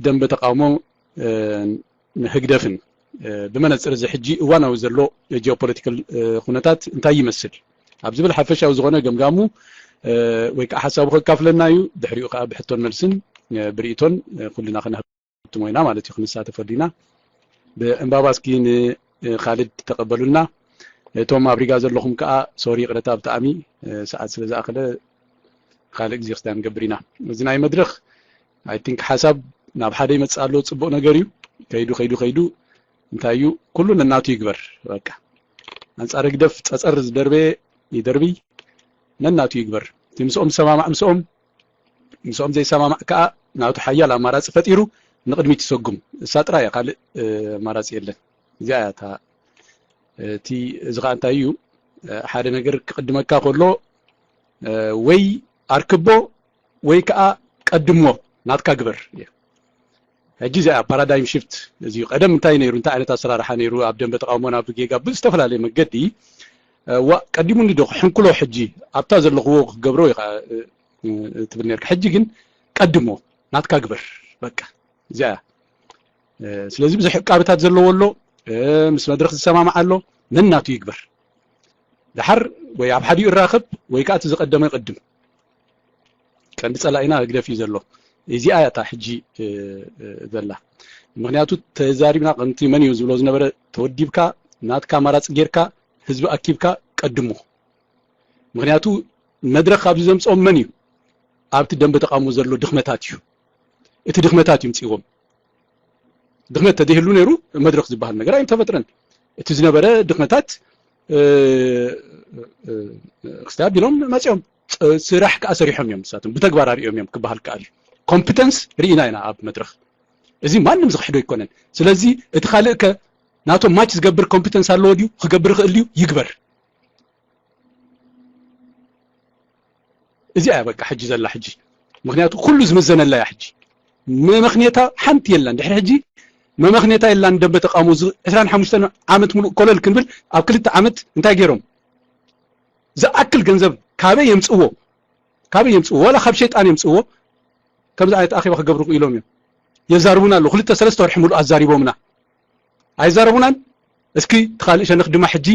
ደንበ ተቃውሞ ንህግደፍን ብመነፅር እዚ ሕጂ እዋናዊ ዘሎ ጂኦፖለቲካል ኩነታት እንታይ ይመስል ኣብ ዝብል ሓፈሻዊ ዝኾነ ገምጋሙ ወይ ከዓ ሓሳቡ ከካፍለና እዩ። ድሕሪኡ ከዓ ብሕቶን መልስን ብርእቶን ኩልና ክነህብትሞ ኢና ማለት እዩ። ክንሳተፈሉ ኢና። ብእንባባ እስኪ ንካልድ ተቀበሉና። እቶም ኣብ ሪጋ ዘለኹም ከዓ ሶሪ ይቅረታ ብጣዕሚ ሰዓት ስለ ዝኣኸለ ካልእ ግዜ ክስታይ ንገብር ኢና። እዚ ናይ መድረኽ ኣይ ቲንክ ሓሳብ ናብ ሓደ ይመፅእ ኣሎ። ፅቡቅ ነገር እዩ። ከይዱ ከይዱ ከይዱ እንታይ እዩ ኩሉ ነናቱ ይግበር። በቃ ኣንፃር ህግደፍ ፀፀር ዝደርበየ ይደርብይ ነናቱ ይግበር። እቲ ምስኦም ዝሰማማዕ ምስኦም ምስኦም ዘይሰማማዕ ከዓ ናቱ ሓያል ኣማራፂ ፈጢሩ ንቅድሚት ይሰጉም። እሳ ጥራይ እያ፣ ካልእ ኣማራፂ የለን። እዚኣ እያ እታ እቲ እዚ ከዓ እንታይ እዩ ሓደ ነገር ክቅድመካ ከሎ ወይ ኣርክቦ ወይ ከዓ ቀድሞ ናትካ ግበር። ሕጂ እዚኣ ፓራዳይም ሽፍት እዚ እዩ። ቀደም እንታይ ነይሩ? እንታይ ዓይነት ኣሰራርሓ ነይሩ? ኣብ ደንበ ተቃውሞ ናብ ጌጋ ብዝተፈላለየ መገዲ ዋ ቀዲሙኒ ዶ ክሕንክሎ ሕጂ ኣብታ ዘለኽዎ ክገብሮ ኢኻ ትብል ነርካ። ሕጂ ግን ቀድሞ ናትካ ግበር። በቃ እዚኣ እያ። ስለዚ ብዙሕ ዕቃብታት ዘለዎ ኣሎ፣ ምስ መድረኽ ዝሰማማዕ ኣሎ፣ ነናቱ ይግበር። ድሓር ወይ ኣብ ሓዲኡ ይራኸብ ወይ ከዓ እቲ ዝቐደመ ይቐድም። ቀንዲ ፀላኢና ህግደፍ እዩ ዘሎ። እዚኣ እያ እታ ሕጂ ዘላ። ምክንያቱ ተዛሪብና ከምቲ መን እዩ ዝብሎ ዝነበረ ተወዲብካ ናትካ ኣማራፂ ጌርካ ህዝቢ ኣኪብካ ቀድሞ። ምክንያቱ መድረኽ ኣብዚ ዘምፅኦም መን እዩ? ኣብቲ ደንበ ተቃውሞ ዘሎ ድኽመታት እዩ። እቲ ድኽመታት እዩ ምፅእዎም። ድኽመት ተዘይህሉ ነይሩ መድረኽ ዝበሃል ነገር ኣይምተፈጥረን። እቲ ዝነበረ ድኽመታት ክስታይ ኣቢሎም መፂኦም ስራሕ ከዓ ሰሪሖም እዮም። ንሳቶም ብተግባር ኣሪኦም እዮም ክበሃል ከኣል እዩ። ኮምፒተንስ ርኢና ኢና ኣብ መድረኽ። እዚ ማንም ዝኽሕዶ ኣይኮነን። ስለዚ እቲ ካልእ ከ ናቶም ማች ዝገብር ኮምፒተንስ ኣለዎ ድዩ? ክገብር ይኽእል ድዩ? ይግበር። እዚኣ እያ በቃ ሕጂ ዘላ ሕጂ። ምክንያቱ ኩሉ ዝምዘነላ እያ ሕጂ። መመኽኔታ ሓንቲ የላን። ድሕሪ ሕጂ መመኽኔታ የላን። ደንበ ተቃውሞ እዚ ዕስራን ሓሙሽተን ዓመት ሙሉእ ኮለል ክንብል ኣብ ክልተ ዓመት እንታይ ገይሮም? ዝኣክል ገንዘብ ካበይ የምፅዎ? ካበይ የምፅዎ? ዋላ ካብ ሸይጣን የምፅዎ? ከምዚ ዓይነት ኣኼባ ክገብሩ ኢሎም እዮም። የዛርቡና ኣለዉ። ክልተ ሰለስተ ወርሒ ሙሉእ ኣዛሪቦምና። ኣይዛረቡናን። እስኪ እቲ ካልእ ሸነኽ ድማ ሕጂ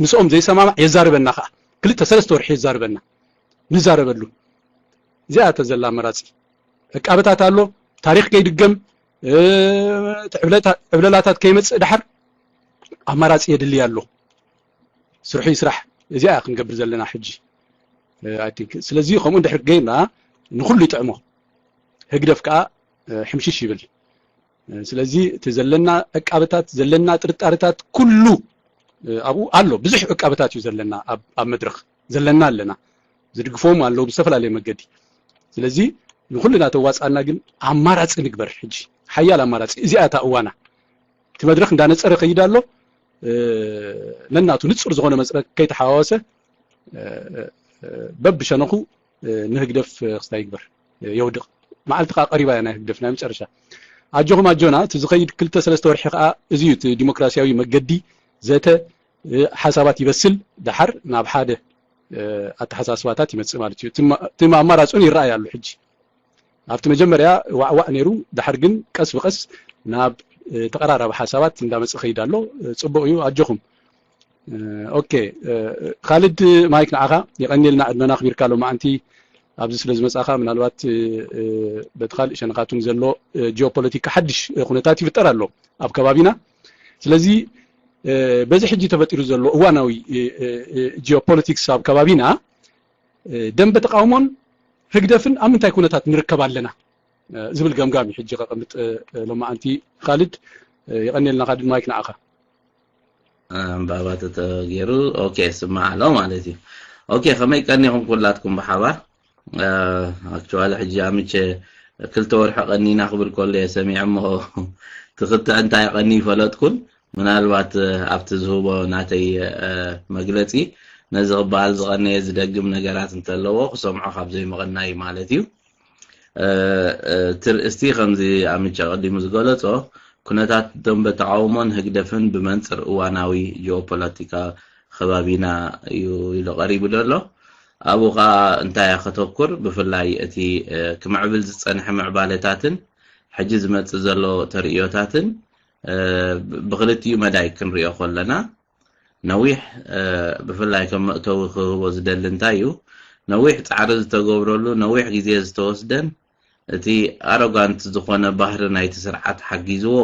ምስኦም ዘይሰማማዕ የዛርበና ከዓ። ክልተ ሰለስተ ወርሒ የዛርበና። ንዛረበሉ። እዚኣ እተ ዘላ ኣማራፂ። ዕቃበታት ኣሎ። ታሪኽ ከይድገም፣ እ፣ እቲ ዕብለታ-፣ ዕብለላታት ከይመፅእ ድሓር ኣማራፂ የድልይ ኣሎ። ስርሑ ይስራሕ። እዚኣ ክንገብር ዘለና ሕጂ። እ፣ ኣይ ቲንክ። ስለዚ ከምኡ እንድሕር ገይርና ንኹሉ ይጥዕሞ። ህግደፍ ከዓ፣ እ፣ ሕምሽሽ ይብል። ስለዚ እቲ ዘለና ዕቃበታት፣ ዘለና ጥርጣረታት ኩሉ ኣብኡ ኣሎ። ብዙሕ ዕቃበታት እዩ ዘለና ኣብ፣ ኣብ መድረኽ ዘለና ኣለና። ዝድግፎም ኣለዉ ብዝተፈላለየ መገዲ። ስለዚ ንኹልና ተዋፅኣና ግን ኣማራፂ ንግበር። ሕጂ ሓያል ኣማራፂ እዚኣ እታ እዋና። እቲ መድረኽ እንዳነፀረ ከይድ ኣሎ። ነናቱ ንፁር ዝኾነ መፅረግ ከይተሓዋወሰ በብሸነኹ ንህግደፍ ክስታይ ይግበር፣ የውድቕ። መዓልቲ ከዓ ቀሪባ እያ ናይ ህግደፍ ናይ መጨረሻ። ኣጆኹም ኣጆና፣ እቲ ዝኸይድ ክልተ ሰለስተ ወርሒ ከዓ እዚ እዩ እቲ ዲሞክራሲያዊ መገዲ ዘተ፣ ሓሳባት ይበስል፣ ደሓር ናብ ሓደ ኣተሓሳስባታት ይመፅእ ማለት እዩ። እቲ ማ-፣ እቲ ኣማራፂ እውን ይረኣይ ኣሎ ሕጂ። ኣብቲ መጀመርያ ዋዕዋዕ ነይሩ፣ ደሓር ግን ቀስ ብቐስ ናብ ተቐራራቢ ሓሳባት እንዳመፅእ ከይድ ኣሎ። ፅቡቕ እዩ፣ ኣጆኹም። ኦኬ፣ ካልድ ማይክ ንዓኻ። የቐንየልና ዕድመና ኣኽቢርካ ሎማዓንቲ ኣብዚ ስለ ዝመጻኻ። ምናልባት በቲ ካልእ ሸነኻት እውን ዘሎ ጂኦፖለቲካ ሓድሽ ኩነታት ይፍጠር ኣሎ ኣብ ከባቢና። ስለዚ በዚ ሕጂ ተፈጢሩ ዘሎ እዋናዊ ጂኦፖለቲክስ ኣብ ከባቢና ደንበ ተቃውሞን ህግደፍን ኣብ ምንታይ ኩነታት ንርከብ ኣለና ዝብል ገምጋም እዩ ሕጂ ከቐምጥ ሎማዓንቲ። ካልድ የቐንየልና። ካልድ ማይክ ንዓኻ። ዕምባባ ተተገይሩ። ኦኬ፣ ስማዕ ኣሎ ማለት እዩ። ኦኬ፣ ከመይ ቀኒኹም ኩላትኩም ብሓባር? ኣክቹዋሊ ሕጂ ኣምቼ ክልተ ወርሒ ቀኒና ክብል ከሎ እየ ሰሚዐ እሞ ትኽትዕ እንታይ ቀኒ ይፈለጥኩን። ምናልባት ኣብቲ ዝህቦ ናተይ መግለፂ ነዚ ክበሃል ዝቐነየ ዝደግም ነገራት እንተለዎ ክሰምዖ ካብ ዘይምቕናይ ማለት እዩ። እቲ ርእስቲ ከምዚ ኣምቻ ቀዲሙ ዝገለጾ፣ ኩነታት ደንበ ተቃውሞን ህግደፍን ብመንጽር እዋናዊ ጂኦፖለቲካ ከባቢና እዩ ኢሉ ቀሪቡ ዘሎ። ኣብኡ ኸኣ እንታይ ከተኩር፣ ብፍላይ እቲ ክምዕብል ዝጸንሐ ምዕባለታትን ሕጂ ዝመጽእ ዘሎ ተርእዮታትን ብክልቲኡ መዳይ ክንሪኦ ከለና፣ ነዊሕ ብፍላይ ከም መእተዊ ክህቦ ዝደሊ እንታይ እዩ፣ ነዊሕ ጻዕሪ ዝተገብረሉ፣ ነዊሕ ግዜ ዝተወስደን እቲ ኣሮጋንት ዝኾነ ባህሪ ናይቲ ስርዓት ሓጊዝዎ፣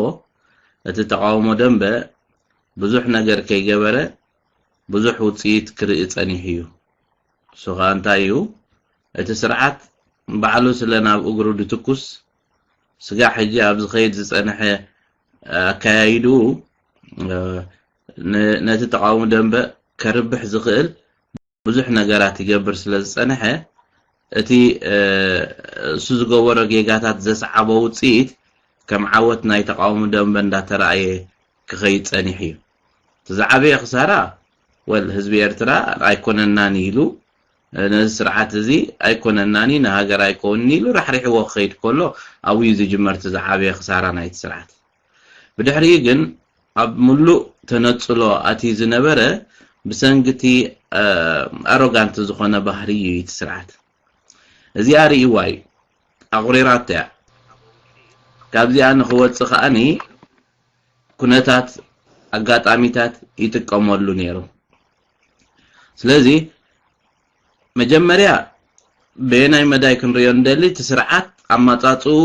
እቲ ተቃውሞ ደንበ ብዙሕ ነገር ከይገበረ ብዙሕ ውጽኢት ክርኢ ጸኒሑ እዩ። እሱ ኸኣ እንታይ እዩ? እቲ ስርዓት ባዕሉ ስለ ናብ እግሩ ድትኩስ፣ ስጋዕ ሕጂ ኣብ ዝኸይድ ዝጸንሐ ኣካያይድኡ ነቲ ተቃውሞ ደንበ ከርብሕ ዝኽእል ብዙሕ ነገራት ይገብር ስለ ዝጸንሐ፣ እቲ እሱ ዝገበሮ ጌጋታት ዘስዓቦ ውጽኢት ከም ዓወት ናይ ተቃውሞ ደንበ እንዳተራእየ ክኸይድ ጸኒሑ እዩ። እቲ ዝዓበየ ክሳራ፣ ወል ህዝቢ ኤርትራ ኣይኮነናን ኢሉ፣ ነዚ ስርዓት እዚ ኣይኮነናን፣ ንሃገር ኣይኮንን ኢሉ ራሕሪሕዎ ክኸይድ ከሎ፣ ኣብኡ እዩ ዝጅመር እቲ ዝዓበየ ክሳራ ናይቲ ስርዓት። ብድሕሪኡ ግን ኣብ ምሉእ ተነጽሎ ኣትዩ ዝነበረ ብሰንግቲ ኣሮጋንት ዝኾነ ባህሪ እዩ እቲ ስርዓት። እዚኣ ርእይዋ እዩ፣ ኣቑሪራቶ እያ። ካብዚኣ ንኽወጽእ ከኣኒ ኩነታት፣ ኣጋጣሚታት ይጥቀመሉ ነይሩ። ስለዚ መጀመርያ በየናይ መዳይ ክንሪኦ ንደሊ፣ እቲ ስርዓት ኣማጻጽኡ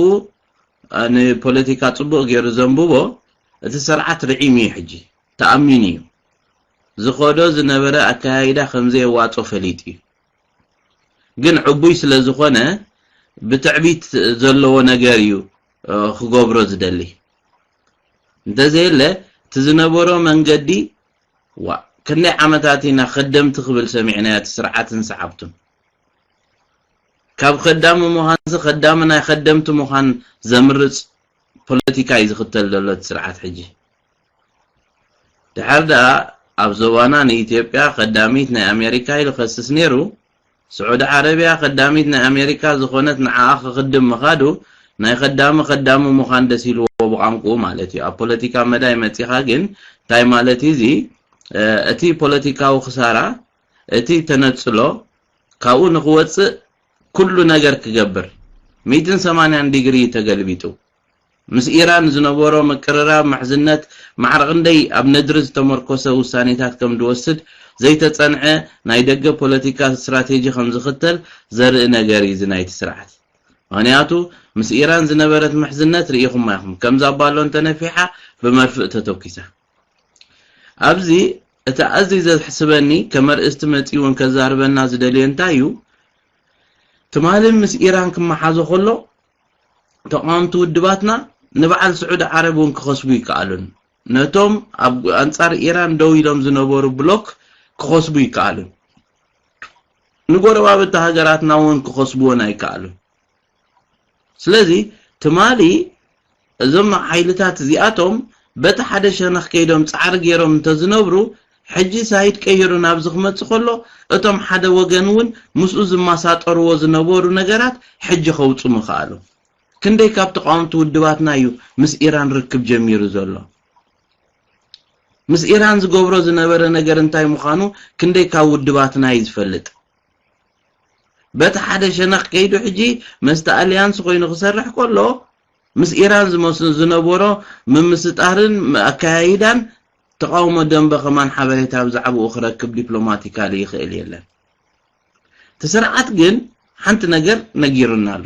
ንፖለቲካ ጽቡቕ ገይሩ ዘንብቦ፣ እቲ ስርዓት ርዒሙ እዩ። ሕጂ ተኣሚኑ እዩ። ዝኸዶ ዝነበረ ኣካያይዳ ከም ዘየዋጾ ፈሊጡ እዩ። ግን ዕቡይ ስለ ዝኾነ ብትዕቢት ዘለዎ ነገር እዩ ክገብሮ ዝደሊ። እንተዘየለ እቲ ዝነበሮ መንገዲ፣ ዋ፣ ክንደይ ዓመታት ኢና ከደምቲ ክብል ሰሚዕናዮ፣ እቲ ስርዓትን ሰዓብቱን። ካብ ከዳሚ ምዃንሲ ከዳሚ ናይ ከደምቲ ምዃን ዘምርጽ ፖለቲካ እዩ ዝኽተል ዘሎ እቲ ስርዓት ሕጂ። ድሓር ደኣ ኣብ ዞባና ንኢትዮጵያ ከዳሚት ናይ ኣሜሪካ ኢሉ ከስስ ነይሩ። ስዑዲ ዓረብያ ከዳሚት ናይ ኣሜሪካ ዝኾነት ንዓኣ ክኽድም ምኻዱ ናይ ከዳሚ ከዳሚ ምዃን ደስ ኢልዎ ብቋንቁኡ ማለት እዩ። ኣብ ፖለቲካ መዳይ መጺኻ ግን እንታይ ማለት እዩ እዚ? እቲ ፖለቲካዊ ክሳራ፣ እቲ ተነጽሎ ካብኡ ንኽወጽእ ኩሉ ነገር ክገብር ሚእትን ሰማንያን ዲግሪ ተገልቢጡ። ምስ ኢራን ዝነበሮ ምቅርራብ፣ ምሕዝነት፣ ማዕረ ክንደይ ኣብ ነድሪ ዝተመርኮሰ ውሳኔታት ከም ዝወስድ ዘይተጸንዐ ናይ ደገ ፖለቲካ ስትራቴጂ ከም ዝኽተል ዘርኢ ነገር እዩ እዚ ናይቲ ስርዓት። ምኽንያቱ ምስ ኢራን ዝነበረት ምሕዝነት ርኢኹማ ኢኹም፣ ከምዛ ባሎን ተነፊሓ ብመርፍእ ተተኪሳ። ኣብዚ እቲ ኣዝዩ ዘሕስበኒ ከም ኣርእስቲ መጺኡ እውን ከዛርበና ዝደልዮ እንታይ እዩ? ትማሊ ምስ ኢራን ክመሓዞ ከሎ ተቓወምቲ ውድባትና ንበዓል ስዑዲ ዓረብ እውን ክኸስቡ ይከኣሉን ነቶም ኣብ ኣንጻር ኢራን ደው ኢሎም ዝነበሩ ብሎክ ክኸስቡ ይከኣሉን ንጎረባብቲ ሃገራትና እውን ክኸስብዎን ኣይከኣሉን። ስለዚ ትማሊ እዞም ሓይልታት እዚኣቶም በቲ ሓደ ሸነኽ ከይዶም ጻዕሪ ገይሮም እንተዝነብሩ፣ ሕጂ ሳይድ ቀይሩ ናብዚ ክመጽእ ከሎ፣ እቶም ሓደ ወገን እውን ምስኡ ዝመሳጠርዎ ዝነበሩ ነገራት ሕጂ ከውጹ ምኽኣሉ። ክንደይ ካብ ተቓወምቲ ውድባትና እዩ ምስ ኢራን ርክብ ጀሚሩ ዘሎ? ምስ ኢራን ዝገብሮ ዝነበረ ነገር እንታይ ምዃኑ ክንደይ ካብ ውድባትና እዩ ዝፈልጥ? በቲ ሓደ ሸነኽ ከይዱ ሕጂ መስተ ኣልያንስ ኮይኑ ክሰርሕ ከሎ፣ ምስ ኢራን ዝመስ-፣ ዝነበሮ ምምስጣርን ኣካያይዳን ተቃውሞ ደንበ ከማን ሓበሬታ ብዛዕባኡ ክረክብ ዲፕሎማቲካሊ ይኽእል የለን። እቲ ስርዓት ግን ሓንቲ ነገር ነጊሩና ኣሎ።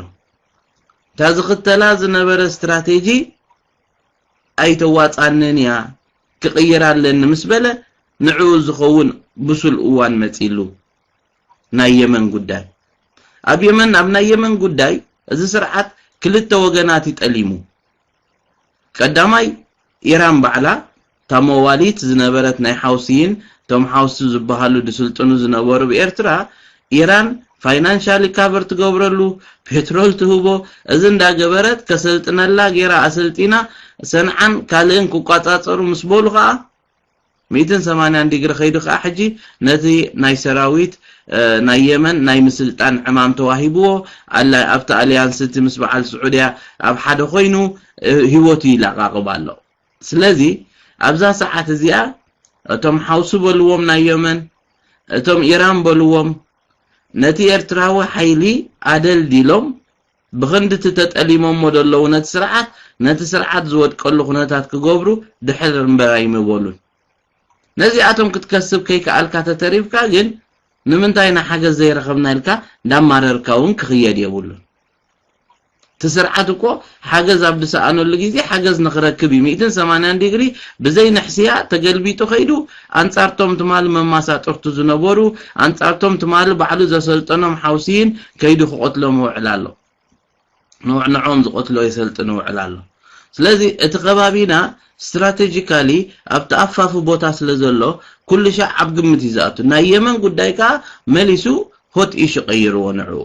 እታ ዝኽተላ ዝነበረ ስትራቴጂ ኣይተዋጻንን እያ፣ ክቕይር ኣለኒ ምስ በለ፣ ንዕኡ ዝኸውን ብሱል እዋን መጺሉ። ናይ የመን ጉዳይ። ኣብ የመን፣ ኣብ ናይ የመን ጉዳይ እዚ ስርዓት ክልተ ወገናት ይጠሊሙ። ቀዳማይ፣ ኢራን ባዕላ፣ እታ መዋሊት ዝነበረት ናይ ሓውሲይን፣ እቶም ሓውሲ ዝበሃሉ ዝስልጥኑ ዝነበሩ ብኤርትራ፣ ኢራን ፋይናንሻሊ ካቨር ትገብረሉ፣ ፔትሮል ትህቦ፣ እዚ እንዳገበረት ከሰልጥነላ ገይራ ኣሰልጢና፣ ሰንዓን ካልእን ክቋጻጸሩ ምስ በሉ ኸኣ፣ ሚእትን ሰማንያን ዲግሪ ከይዱ ኸኣ ሕጂ ነቲ ናይ ሰራዊት፣ እ፣ ናይ የመን ናይ ምስልጣን ዕማም ተዋሂብዎ፣ ኣላ-፣ ኣብቲ ኣልያንስ እቲ ምስ በዓል ስዑድያ ኣብ ሓደ ኮይኑ፣ እ፣ ህይወቱ ይለቓቕብ ኣሎ። ስለዚ ኣብዛ ሰዓት እዚኣ እቶም ሓውሲ በልዎም ናይ የመን፣ እቶም ኢራን በልዎም፣ ነቲ ኤርትራዊ ሓይሊ ኣደልዲሎም፣ ብኽንዲ እቲ ተጠሊሞሞ ዘለዉ ነቲ ስርዓት፣ ነቲ ስርዓት ዝወድቀሉ ኩነታት ክገብሩ ድሕር እምበር ኣይምበሉን። ነዚኣቶም ክትከስብ ከይከኣልካ ተተሪፍካ ግን ንምንታይ ኢና ሓገዝ ዘይረኸብና ኢልካ እንዳማረርካ እውን ክኽየድ የብሉን። እቲ ስርዓት እኮ ሓገዝ ኣብ ዝሰኣነሉ ግዜ ሓገዝ ንኽረክብ እዩ። ሚእትን ሰማንያን ዲግሪ ብዘይ ንሕስያ ተገልቢጡ ከይዱ ኣንጻርቶም ትማሊ መማሳጥርቱ ዝነበሩ፣ ኣንጻርቶም ትማሊ ባዕሉ ዘሰልጠኖም ሓውሲን ከይዱ ክቐትሎም ይውዕል ኣሎ። ንዕ-፣ ንዕኦም ዝቐትሎ የሰልጥን ይውዕል ኣሎ። ስለዚ እቲ ከባቢና ስትራቴጂካሊ ኣብቲ ኣፋፊ ቦታ ስለ ዘሎ ኩሉ ሻዕ ኣብ ግምት እዩ ዝኣቱ። ናይ የመን ጉዳይ ከኣ መሊሱ ሆት ኢሹ ቀይርዎ ንዕኡ።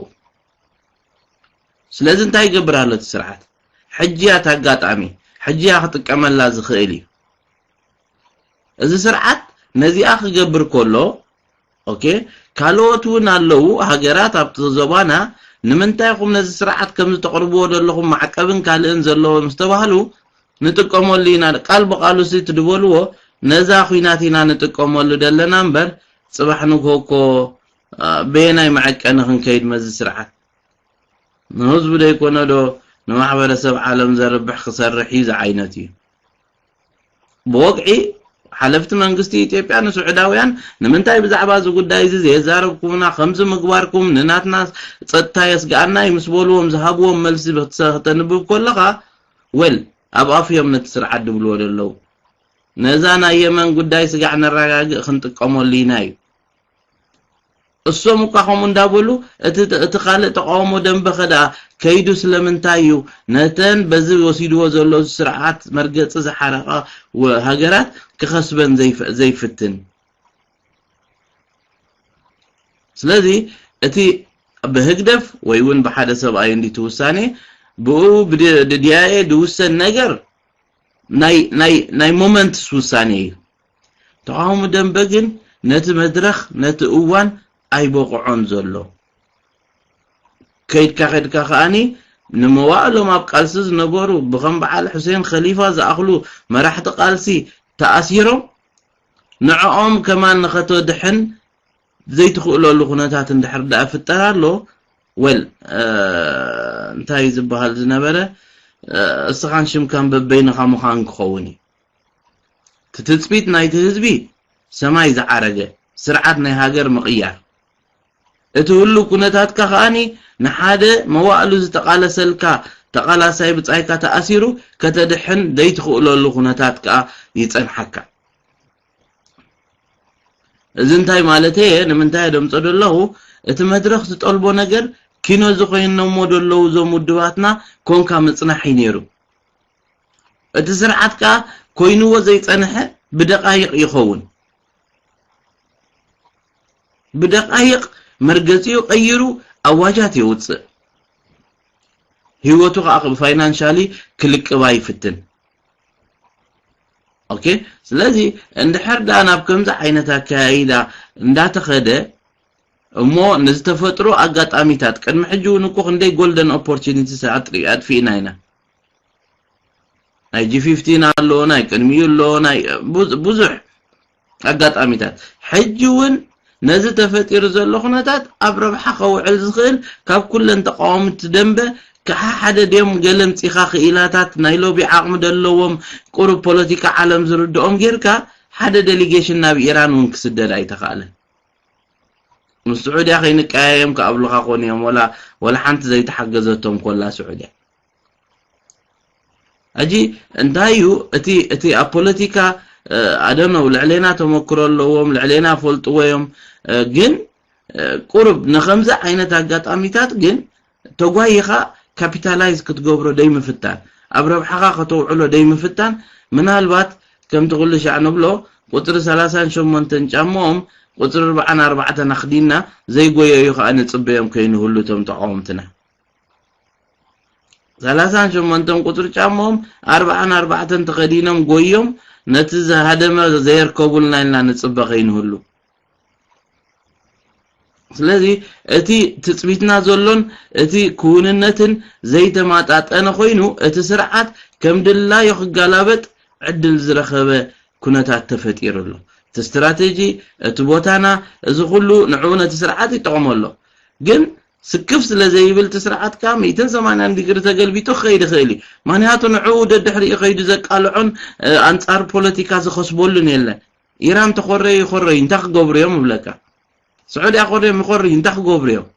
ስለዚ እንታይ ይገብር ኣሎ እቲ ስርዓት? ሕጂ እያ እቲ ኣጋጣሚ፣ ሕጂ እያ ክጥቀመላ ዝኽእል እዩ። እዚ ስርዓት ነዚኣ ክገብር ከሎ፣ ኦኬ፣ ካልኦት እውን ኣለዉ ሃገራት ኣብቲ ዞባና፣ ንምንታይ ኢኹም ነዚ ስርዓት ከም ዝተቕርብዎ ዘለኹም ማዕቀብን ካልእን ዘለዎ ምስ ተባህሉ፣ ንጥቀመሉ ኢና፣ ቃል ብቃሉ ሲ ትድበልዎ፣ ነዛ ኹናት ኢና ንጥቀመሉ ደለና እምበር፣ ጽባሕ ንግሆ እኮ፣ አ፣ በየናይ መዐቀኒ ክንከይድ መዚ ስርዓት? ንህዝቡ ደይኮነ ዶ ንማሕበረሰብ ዓለም ዘርብሕ ክሰርሕ እዩ ዝዓይነት እዩ። ብወግዒ ሓለፍቲ መንግስቲ ኢትዮጵያ ንስዑዳውያን ንምንታይ ብዛዕባ እዚ ጉዳይ እዚ ዘየዛረብኩምና፣ ከምዚ ምግባርኩም ንናትና ጸጥታ የስግኣና እዩ ምስ በልዎም ዝሃብዎም መልሲ ብክተ-፣ ክተንብብ ከለኻ፣ ወል ኣብ ኣፍ እዮም ነቲ ስርዓት ድብልዎ ደለዉ። ነዛ ናይ የመን ጉዳይ ስጋዕ ነረጋግእ ክንጥቀመሉ ኢና እዩ። እሶም እኳ ከምኡ እንዳበሉ እቲ፣ እቲ ካልእ ተቃውሞ ደንበ ከ ደኣ ከይዱ ስለምንታይ እዩ ነተን በዚ ወሲድዎ ዘሎ ስርዓት መርገጺ ዝሓረቓ ወ-፣ ሃገራት ክኸስበን ዘይፍ-፣ ዘይፍትን? ስለዚ እቲ ብህግደፍ ወይ እውን ብሓደ ሰብኣይ እንዲቲ ውሳኔ ብኡ ብድ-፣ ብዲያኤ ድውሰን ነገር ናይ፣ ናይ፣ ናይ ሞመንትስ ውሳኔ እዩ። ተቃውሞ ደንበ ግን ነቲ መድረኽ፣ ነቲ እዋን ኣይበቕዖን ዘሎ። ከይድካ ከይድካ ከኣኒ ንመዋእሎም ኣብ ቃልሲ ዝነበሩ ብኸም በዓል ሑሴን ኸሊፋ ዝኣኽሉ መራሕቲ ቃልሲ ተኣሲሮም፣ ንዕኦም ከማን ንኸተድሕን ዘይትኽእለሉ ኩነታት እንድሕር ደኣ ፍጠር ኣሎ፣ ወል፣ እ፣ እንታይ ዝበሃል ዝነበረ፣ እ፣ እስኻን ሽምካን በበይንኻ ምዃን ክኸውን እዩ። እቲ ትጽቢት ናይቲ ህዝቢ ሰማይ ዝዓረገ ስርዓት ናይ ሃገር ምቕያር። እቲ ህሉ ኩነታትካ ከኣኒ ንሓደ መዋእሉ ዝተቓለሰልካ ተቓላሳይ ብጻይካ ተኣሲሩ ከተድሕን ዘይትኽእለሉ ኩነታት ከኣ ይጸንሓካ። እዚ እንታይ ማለት እየ? ንምንታይ ደምጾ ደለኹ? እቲ መድረኽ ዝጠልቦ ነገር ኪኖ ዝኾይኖሞ ደለዉ እዞም ውድባትና ኮንካ ምጽናሕ እዩ ነይሩ። እቲ ስርዓት ከኣ ኮይንዎ ዘይጸንሐ ብደቃይቕ ይኸውን። ብደቃይቕ መርገጺኡ ቀይሩ ኣዋጃት የውጽእ። ህይወቱ ከኣ ፋይናንሻሊ ክልቅባ ይፍትን። ኦኬ፣ ስለዚ እንድሕር ደኣ ናብ ከምዚ ዓይነት ኣካያይዳ እንዳተኸደ እሞ ንዝተፈጥሮ ኣጋጣሚታት፣ ቅድሚ ሕጂ እውን እኮ ክንደይ ጎልደን ኦፖርቹኒቲስ ኣጥሪ-፣ ኣጥፊእና ኢና። ናይ ጂ ፊፍቲን ኣሎ፣ ናይ ቅድሚኡ ኣሎ፣ ናይ ብዙ-፣ ብዙሕ ኣጋጣሚታት። ሕጂ እውን ነዚ ተፈጢሩ ዘሎ ኩነታት ኣብ ረብሓ ከውዕል ዝኽእል ካብ ኩለን ተቃወምቲ ደንበ ከሓ ሓደ ድዮም ገለ ምጺኻ ክኢላታት ናይ ሎቢ ዓቕሚ ደለዎም ቁሩብ ፖለቲካ ዓለም ዝርድኦም ጌርካ ሓደ ዴሊጌሽን ናብ ኢራን እውን ክስደድ ኣይተኻእለን። ምስ ስዑድያ ከይንቀያየም ክኣብሉኻ ኮን እዮም፣ ወላ፣ ወላ ሓንቲ ዘይተሓገዘቶም ኮላ ስዑድያ። ሕጂ እንታይ እዩ እቲ፣ እቲ ኣብ ፖለቲካ፣ እ፣ ኣደነው ልዕሌና ተመክሮ ኣለዎም፣ ልዕሌና ፈልጥዎ እዮም፣ እ፣ ግን፣ እ፣ ቁሩብ ንኸምዚ ዓይነት ኣጋጣሚታት ግን ተጓይኻ ካፒታላይዝ ክትገብሮ ደይምፍታን፣ ኣብ ረብሓኻ ከተውዕሎ ደይምፍታን፣ ምናልባት ከምቲ ኩሉ ሻዕ ንብሎ፣ ቁጽሪ ሰላሳን ሸሞንተን ጫማኦም ቁጽሪ ኣርባዓን ኣርባዕተን ኣኽዲና ዘይጎየዩ ከኣ ንጽበዮም ከይንህሉ እቶም ተቃወምትና። ሰላሳን ሸሞንተን ቁጽሪ ጫማኦም ኣርባዓን ኣርባዕተን ተኸዲኖም ጎዮም ነቲ ዝሃደመ ዘየርከቡልና ኢልና ንጽበ ከይንህሉ። ስለዚ እቲ ትጽቢትና ዘሎን እቲ ክውንነትን ዘይተማጣጠነ ኮይኑ፣ እቲ ስርዓት ከም ድላዩ ክጋላበጥ ዕድል ዝረኸበ ኩነታት ተፈጢሩ ኣሎ። እቲ ስትራቴጂ፣ እቲ ቦታና፣ እዚ ኩሉ ንዕኡ ነቲ ስርዓት ይጠቕሞ ኣሎ። ግን ስክፍ ስለ ዘይብል እቲ ስርዓት ከኣ ሚእትን ሰማንያን ዲግሪ ተገልቢጡ ክኸይድ ይኽእል እዩ። ምኽንያቱ ንዕኡ ደድሕሪኡ ከይዱ ዘቃልዖን፣ እ፣ ኣንጻር ፖለቲካ ዝኸስበሉን የለን። ኢራን ተኾረዩ ይኾረዩ፣ እንታይ ክገብሩ እዮም እብለካ። ስዑድያ ኮርዮም ይኾርዩ፣ እንታይ ክገብሩ እዮም።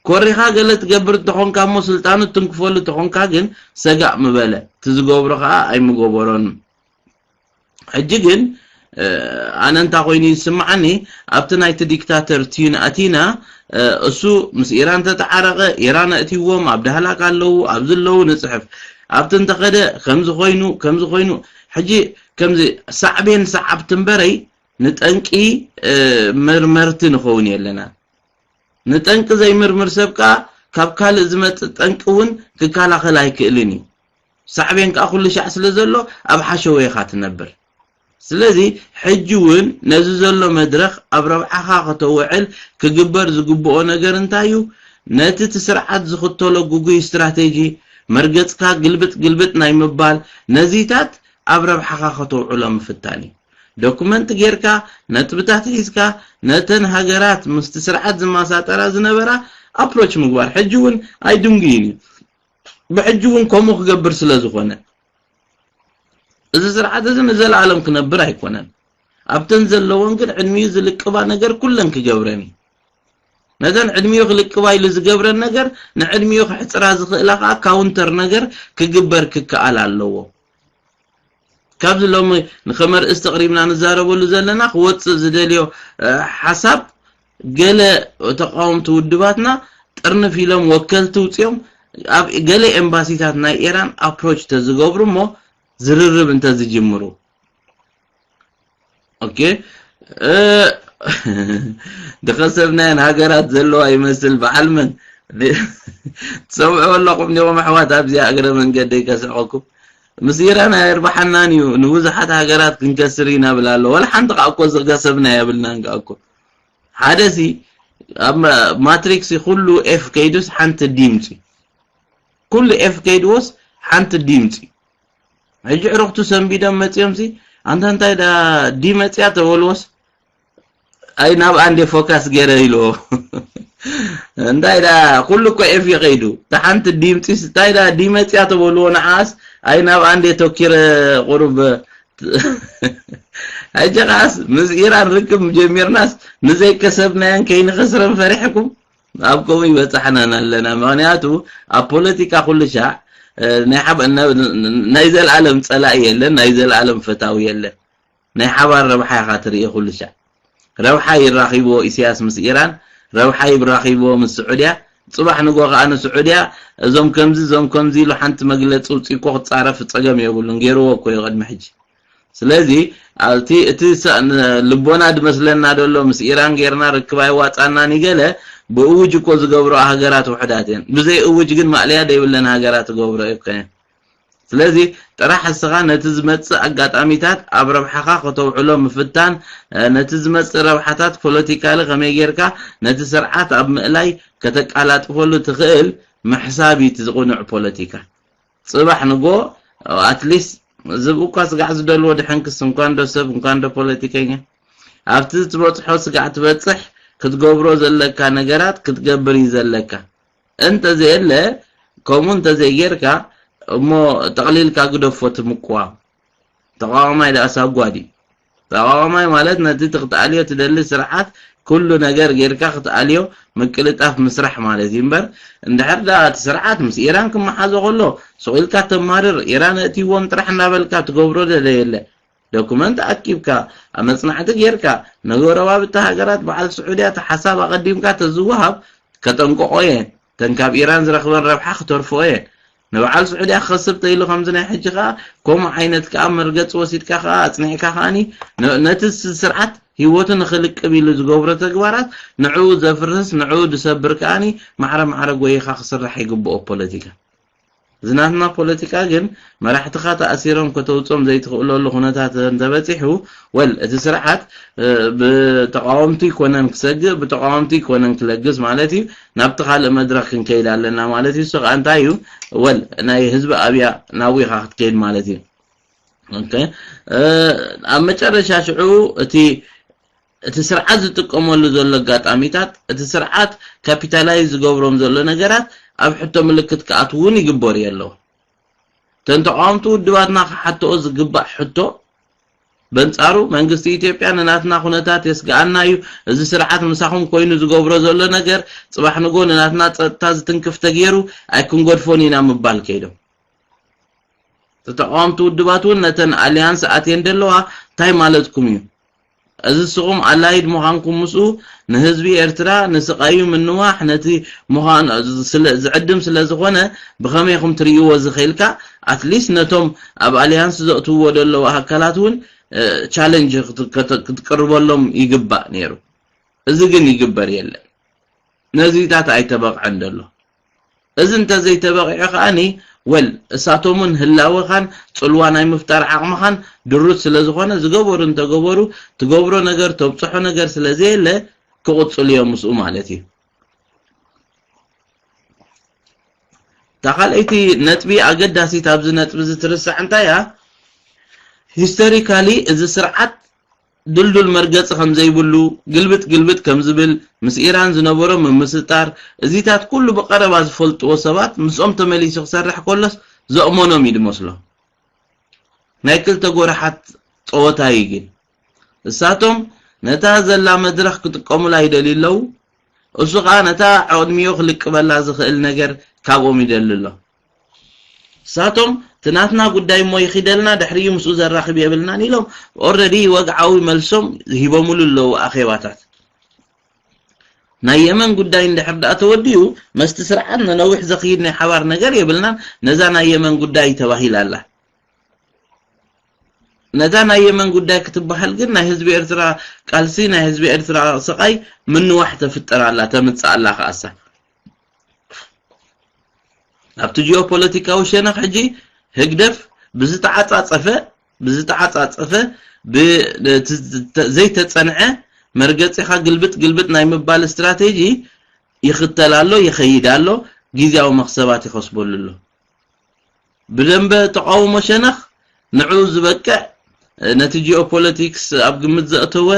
ኮሪኻ ገለ ትገብር እንተኾንካ እሞ ስልጣኑ ትንክፈሉ እንተኾንካ ግን ሰጋእ ምበለ። እቲ ዝገብሮ ከኣ ኣይምገበሮን። ሕጂ ግን፣ እ፣ ኣነ እንታይ ኮይኑ ይስምዓኒ፣ ኣብቲ ናይቲ ዲክታተር ቲዩን ኣቲና፣ እ፣ እሱ ምስ ኢራን ተተዓረቐ፣ ኢራን ኣእትይዎም፣ ኣብ ዳህላክ ኣለዉ፣ ኣብዚ ኣለዉ ንጽሕፍ። ኣብቲ እንተኸደ ከምዚ ኮይኑ፣ ከምዚ ኮይኑ። ሕጂ ከምዚ ሳዕቤን ሰዓብቲ እምበረይ ንጠንቂ፣ እ፣ መርመርቲ ንኸውን የለና። ንጠንቂ ዘይምርምር ሰብ ከኣ ካብ ካልእ ዝመጽእ ጠንቂ እውን ክከላኸል ኣይክእልን እዩ። ሳዕቤን ከኣ ኩሉ ሻዕ ስለ ዘሎ ኣብ ሓሸወ ኢኻ ትነብር። ስለዚ ሕጂ እውን ነዚ ዘሎ መድረኽ ኣብ ረብሓኻ ከተውዕል ክግበር ዝግብኦ ነገር እንታይ እዩ? ነቲ እቲ ስርዓት ዝኽተሎ ግጉይ ስትራቴጂ፣ መርገጽካ ግልብጥ ግልብጥ ናይ ምባል ነዚታት ኣብ ረብሓኻ ከተውዕሎ ምፍታን እዩ። ዶኩመንት ጌርካ፣ ነጥብታት ሒዝካ፣ ነተን ሃገራት ምስቲ ስርዓት ዝመሳጠራ ዝነበራ ኣፕሮች ምግባር። ሕጂ እውን ኣይድንጉይን እዩ። ብሕጂ እውን ከምኡ ክገብር ስለ ዝኾነ፣ እዚ ስርዓት እዚ ንዘለኣለም ክነብር ኣይኮነን። ኣብተን ዘለዎን ግን ዕድሚኡ ዝልቅባ ነገር ኩለን ክገብረን እዩ። ነተን ዕድሚኡ ክልቅባ ኢሉ ዝገብረን ነገር፣ ንዕድሚኡ ክሕጽራ ዝኽእላ ከኣ ካውንተር ነገር ክግበር ክከኣል ኣለዎ። ካብዚ ሎሚ ንኸመ ርእስቲ ኣቕሪብና ንዛረበሉ ዘለና ክወጽእ ዝደልዮ፣ እ፣ ሓሳብ፣ ገለ ተቃወምቲ ውድባትና ጥርንፍ ኢሎም ወከልቲ ውጽኦም ኣብ ገለ ኤምባሲታት ናይ ኢራን ኣፕሮች ተዝገብሩ እሞ ዝርርብ እንተዝጅምሩ። ኦኬ። እ፣ ድኸሰብናየን ሃገራት ዘለዋ ይመስል። በዓል መን ትሰምዑ ኣለኹም ዲኹም ኣሕዋት? ኣብዚኣ እግረ መንገደይ ከስዕቐኩም፣ ምስ ኢራን ኣየርብሓናን እዩ፣ ንብዙሓት ሃገራት ክንከስር ኢና ብላ ኣሎ። ወላ ሓንቲ ከኣ እኮ ዝኸሰብና የብልናን ከኣ እኮ። ሓደሲ ኣብ ማ-፣ ማትሪክስ ኩሉ ኤፍ ከይዱስ ሓንቲ ዲ ምጺ፣ ኩሉ ኤፍ ከይድዎስ ሓንቲ ዲ ምጺ። ሕጂ ዕሩኽቱ ሰንቢዶም መጺኦምሲ፣ ኣንታ እንታይ ዳ ዲ መጺኣ ተበልዎስ፣ ኣይ ናብ ኣንዴ ፎካስ ገይረ ኢልዎ። እንታይ ዳ ኩሉ እኮ ኤፍ እዩ ከይዱ። እታ ሓንቲ ዲ ምጺስ፣ እንታይ ዳ ዲ መጺኣ ተበልዎ ንዓስ፣ ኣይ ናብ ኣንዴ ተኪረ ቁሩብ። ሕጂ ኸዓስ ምስ ኢራን ርክብ ጀሚርናስ ንዘይከሰብናዮን ከይንኸስረን ፈሪሕኩም ኣብ ከምኡ ይበጻሕናን ኣለና። ምኽንያቱ ኣብ ፖለቲካ ኩሉ ሻዕ፣ እ፣ ናይ ሓብ-፣ ና-፣ ናይ ዘልኣለም ጸላኢ የለን፣ ናይ ዘልኣለም ፈታዊ የለን። ናይ ሓባር ረብሓ ኢኻ ትርኢ ኩሉ ሻዕ። ረብሓ ይራኺብዎ ኢሳያስ ምስ ኢራን፣ ረብሓ ይራኺብዎ ምስ ስዑድያ። ጽባሕ ንጎ ከኣ ንስዑድያ እዞም ከምዚ፣ እዞም ከምዚ ኢሉ ሓንቲ መግለጺ ውጽእ እኮ ክጻረፍ ጸገም የብሉን። ገይርዎ እኮ እዩ ቅድሚ ሕጂ። ስለዚ ኣብቲ፣ እቲ ሰ-፣ ን-፣ ልቦና ድመስለና ደሎ ምስ ኢራን ጌርና ርክብ ኣይዋጻናን ይገለ ብእውጅ እኮ ዝገብሮ ሃገራት ውሕዳት እየን። ብዘይ እውጅ ግን ማእለያ ደይብለን ሃገራት ዝገብሮ እኮ እየን። ስለዚ ጥራሕ እስኻ ነቲ ዝመጽእ ኣጋጣሚታት ኣብ ረብሓኻ ከተውዕሎ ምፍታን፣ እ፣ ነቲ ዝመጽእ ረብሓታት ፖለቲካሊ ከመይ ጌርካ ነቲ ስርዓት ኣብ ምእላይ ከተቃላጥፈሉ ትኽእል ምሕሳብ እዩ እቲ ዝቕኑዕ ፖለቲካ። ጽባሕ ንጎ ኣትሊስት ዝብኡ እኳ ስጋዕ ዝደልዎ ድሕንክስ እንኳን ዶ ሰብ እንኳን ዶ ፖለቲከኛ ኣብቲ ትበጽሖ ስጋዕ ትበጽሕ ክትገብሮ ዘለካ ነገራት ክትገብር እዩ ዘለካ። እንተዘየለ ከምኡ እንተዘይጌርካ እሞ ጠቕሊልካ ግደፎ እቲ ምቅዋም። ተቓዋማይ ደኣ ሳጓ ድዩ? ተቓዋማይ ማለት ነቲ እቲ ክትኣልዮ ትደሊ ስርዓት ኩሉ ነገር ጌርካ ክትኣልዮ ምቅልጣፍ ምስራሕ ማለት እዩ እምበር፣ እንድሕር ደኣ እቲ ስርዓት ምስ ኢራን ክመሓዞ ከሎ ሱቕ ኢልካ ተማርር፣ ኢራን ኣእትይዎም ጥራሕ እናበልካ ትገብሮ ደለ የለ። ዶኩመንት ኣኪብካ፣ ኣብ መጽናዕቲ ጌርካ፣ ንጎረባብቲ ሃገራት በዓል ስዑድያ እቲ ሓሳብ ኣቐዲምካ ተዝወሃብ ከጠንቅቖ እየ። እተን ካብ ኢራን ዝረኽበን ረብሓ ክተርፍኦ እየ። ንበዓል ስዑድያ ክኸስብ ተኢሉ ከምዚ ናይ ሕጂ ከኣ ከምኡ ዓይነት ከኣ መርገጺ ወሲድካ ከኣ ኣጽኒዕካ ከኣኒ ነ-፣ ነቲ ስ-፣ ስርዓት ህይወቱ ንኽልቅብ ኢሉ ዝገብሮ ተግባራት ንዕኡ ዘፍርስ፣ ንዕኡ ዝሰብር ከኣኒ ማዕረ ማዕረ ጎይኻ ክስራሕ ይግብኦ ፖለቲካ። ዝናትና ፖለቲካ ግን መራሕትኻ ተኣሲሮም ከተውጾም ዘይትኽእለሉ ኩነታት እንተበጺሑ፣ ወል እቲ ስርዓት ብተቃወምቲ ይኮነን ክሰግእ፣ ብተቃወምቲ ይኮነን ክለግስ ማለት እዩ። ናብቲ ካልእ መድረኽ ክንከይድ ኣለና ማለት እዩ። እሱ ከዓ እንታይ እዩ? ወል ናይ ህዝቢ ኣብያ ናዊኻ ክትከይድ ማለት እዩ። ኣብ መጨረሻ ሽዑ እቲ እቲ ስርዓት ዝጥቀመሉ ዘሎ ኣጋጣሚታት፣ እቲ ስርዓት ካፒታላይዝ ዝገብሮም ዘሎ ነገራት ኣብ ሕቶ ምልክት ክኣትውን ይግበሩ ኣለዉ። እተን ተቃወምቲ ውድባትና ክሓተኦ ዝግባእ ሕቶ፣ በንጻሩ መንግስቲ ኢትዮጵያ ንናትና ኩነታት የስግኣና እዩ፣ እዚ ስርዓት ምሳኹም ኮይኑ ዝገብሮ ዘሎ ነገር ጽባሕ ንጎ ንናትና ጸጥታ ዝትንክፍ ተገይሩ ኣይክንገድፎን ኢና ምባል ከይዶም። ተቃወምቲ ውድባት እውን ነተን ኣልያንስ ኣትየን ዘለዋ እንታይ ማለትኩም እዩ? እዚ ስኹም ኣላይድ ምዃንኩም ምስኡ ንህዝቢ ኤርትራ ንስቃዩ ምንዋሕ ነቲ ምዃን ዝዕድም ስለ ዝኾነ ብኸመይ ኹም ትርእይዎ ዝኽእልካ ኣትሊስት ነቶም ኣብ ኣልያንስ ዘእትውዎ ዘለዉ ኣካላት እውን ቻለንጅ ክትቅርበሎም ይግባእ ነይሩ። እዚ ግን ይግበር የለን። ነዚታት ኣይተበቕዐን ዘሎ። እዚ እንተዘይተበቒዑ ከኣኒ ወል እሳቶምን ህላወኻን ጽልዋ ናይ ምፍጣር ዓቕምኻን ድሩት ስለ ዝኾነ ዝገበሩ እንተገበሩ ትገብሮ ነገር ተብጽሖ ነገር ስለ ዘየለ ክቕጽሉ እዮም ምስኡ ማለት እዩ። እታ ካልኣይቲ ነጥቢ ኣገዳሲት ኣብዚ ነጥቢ እዚ ትርሳዕ እንታይ እያ? ሂስቶሪካሊ እዚ ስርዓት ድልዱል መርገፂ ከም ዘይብሉ፣ ግልብጥ ግልብጥ ከም ዝብል፣ ምስ ኢራን ዝነበሮ ምምስጣር፣ እዚታት ኩሉ ብቐረባ ዝፈልጥዎ ሰባት ምስኦም ተመሊሱ ክሰርሕ ከሎስ ዘእመኖም እዩ ዝመስሎ። ናይ ክልተ ጎራሓት ፀወታ እዩ ግን። እሳቶም ነታ ዘላ መድረኽ ክጥቀሙላ ይደልዩ ኣለዉ። እሱ ኸዓ ነታ ዕድሚኡ ክልቅበላ ዝኽእል ነገር ካብኦም ይደሊ ኣሎ። እሳቶም እቲ ናትና ጉዳይ እሞ ይኺደልና ድሕሪኡ ምስኡ ዘራኽብ የብልናን ኢሎም ኦረዲ ወግዓዊ መልሶም ሂቦምሉ ኣለዉ ኣኼባታት። ናይ የመን ጉዳይ እንድሕር ደኣ ተወዲኡ መስቲ ስርዓት ነነዊሕ ዘኽይድ ናይ ሓባር ነገር የብልናን። ነዛ ናይ የመን ጉዳይ ተባሂላ ኣላ። ነታ ናይ የመን ጉዳይ ክትበሃል ግን ናይ ህዝቢ ኤርትራ ቃልሲ ናይ ህዝቢ ኤርትራ ስቓይ ምንዋሕ ተፍጥር ኣላ ተምጽእ ኣላ ከኣሳ። ኣብቲ ጂኦፖለቲካዊ ሸነኽ ሕጂ ህግደፍ ብዝተዓጻጸፈ ብዝተዓጻጸፈ ዘይተጸንዐ መርገጺኻ ግልብጥ ግልብጥ ናይ ምባል ስትራቴጂ ይኽተል ኣሎ፣ ይኸይድ ኣሎ፣ ግዝያዊ መኽሰባት ይኸስበሉ ኣሎ። ብደንበ ተቃውሞ ሸነኽ ንዕኡ ዝበቅዕ ነቲ ጂኦፖለቲክስ ኣብ ግምት ዘእተወ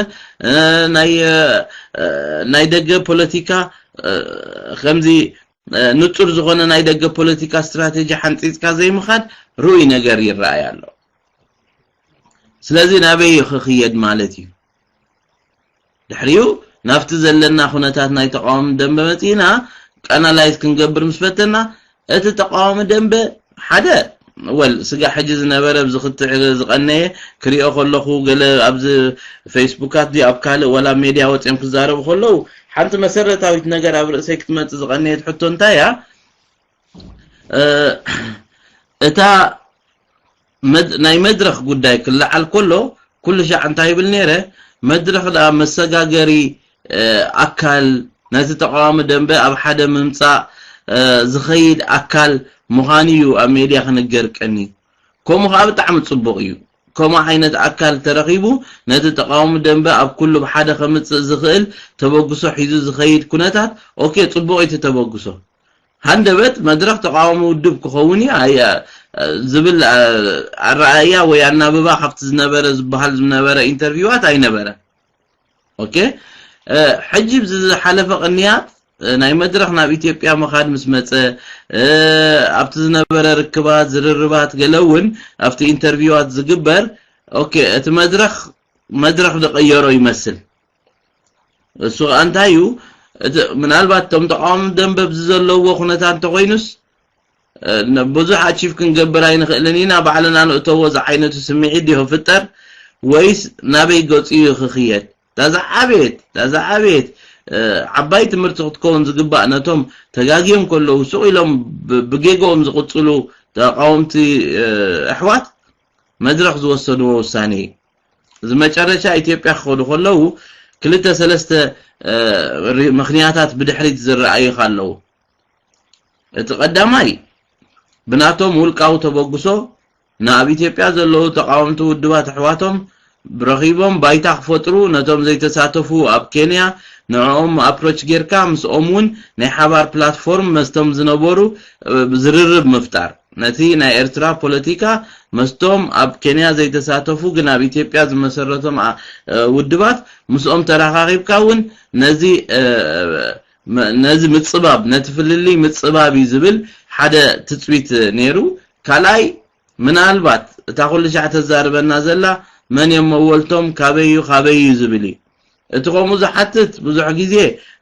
ናይ ደገ ፖለቲካ ከምዚ ንጹር ዝኾነ ናይ ደገ ፖለቲካ ስትራቴጂ ሓንጺጽካ ዘይምኻድ ርኡይ ነገር ይረኣይ ኣሎ። ስለዚ ናበይ እዩ ክኽየድ ማለት እዩ? ድሕሪኡ ናብቲ ዘለና ኩነታት ናይ ተቃዋሚ ደንበ መጺእና ቃናላይዝ ክንገብር ምስ ፈተና እቲ ተቃዋሚ ደንበ ሓደ ወል ስጋ ሕጂ ዝነበረ ኣብዚ ክትዕ ዝቀነየ ክሪኦ ከለኹ ገለ ኣብዚ ፌስቡካት ድዩ ኣብ ካልእ ወላ ሜድያ ወፂኦም ክዛረቡ ከለዉ ሓንቲ መሰረታዊት ነገር ኣብ ርእሰይ ክትመፅእ ዝቀነየት ሕቶ እንታይ እያ? እታ ናይ መድረኽ ጉዳይ ክለዓል ከሎ ኩሉ ሻዕ እንታይ ይብል ነይረ? መድረኽ ደኣ መሰጋገሪ ኣካል ነቲ ተቃዋሚ ደንበ ኣብ ሓደ ምምፃእ ዝኸይድ ኣካል ምዃኑ እዩ ኣብ ሜድያ ክንገር ቀኒ። ከምኡ ከዓ ብጣዕሚ ፅቡቕ እዩ። ከምኡ ዓይነት ኣካል ተረኺቡ ነቲ ተቃዋሚ ደንበ ኣብ ኩሉ ብሓደ ከምፅእ ዝኽእል ተበግሶ ሒዙ ዝኸይድ ኩነታት ኦኬ ፅቡቕ እዩ እቲ ተበግሶ። ሃንደበት መድረኽ ተቃዋሚ ውድብ ክኸውን እዩ ዝብል ኣረኣእያ ወይ ኣናብባ ካብቲ ዝነበረ ዝበሃል ዝነበረ ኢንተርቪዋት ኣይነበረ። ኦኬ ሕጂ ዝሓለፈ ቅንያት ናይ መድረኽ ናብ ኢትዮጵያ ምኻድ ምስ መፀ ኣብቲ ዝነበረ ርክባት ዝርርባት ገለ እውን ኣብቲ ኢንተርቪዋት ዝግበር ኦኬ እቲ መድረኽ መድረኽ ዝቐየሮ ይመስል። እሱ ከዓ እንታይ እዩ? ምናልባት እቶም ተቃዋሚ ደንበ ኣብዚ ዘለዎ ኩነታት እንተኮይኑስ ብዙሕ ኣቺቭ ክንገብር ኣይንኽእልን ኢና ባዕልና ንእተዎ ዝዓይነቱ ስምዒት ድዮ ፍጠር ወይስ ናበይ ገፂ እዩ ክኽየድ? ዳዛ ዓቤት ዳዛ ዓቤት ዓባይ ትምህርቲ ክትከውን ዝግባእ ነቶም ተጋግዮም ከለዉ ሱቕ ኢሎም ብጌግኦም ዝቕፅሉ ተቃወምቲ ኣሕዋት መድረኽ ዝወሰድዎ ውሳኔ እዩ። እዚ መጨረሻ ኢትዮጵያ ክኸዱ ከለዉ ክልተ ሰለስተ ምኽንያታት ብድሕሪት ዝረኣዩኻ ኣለዉ። እቲ ቀዳማይ ብናቶም ውልቃዊ ተበግሶ ንኣብ ኢትዮጵያ ዘለዉ ተቓወምቲ ውድባት ኣሕዋቶም ረኺቦም ባይታ ክፈጥሩ፣ ነቶም ዘይተሳተፉ ኣብ ኬንያ ንዕኦም ኣፕሮች ጌርካ ምስኦም እውን ናይ ሓባር ፕላትፎርም መስቶም ዝነበሩ ዝርርብ ምፍጣር፣ ነቲ ናይ ኤርትራ ፖለቲካ መስቶም ኣብ ኬንያ ዘይተሳተፉ ግን ኣብ ኢትዮጵያ ዝመሰረቶም ውድባት ምስኦም ተራኻኺብካ እውን ነዚ ነዚ ምጽባብ፣ ነቲ ፍልልይ ምጽባብ እዩ ዝብል ሓደ ትጽቢት ነይሩ። ካልኣይ ምናልባት እታ ኩሉ ሻዕ ተዛርበና ዘላ መን እዮም መወልቶም፣ ካበይ እዩ፣ ካበይ እዩ ዝብል እዩ። እቲ ከምኡ ዝሓትት ብዙሕ ግዜ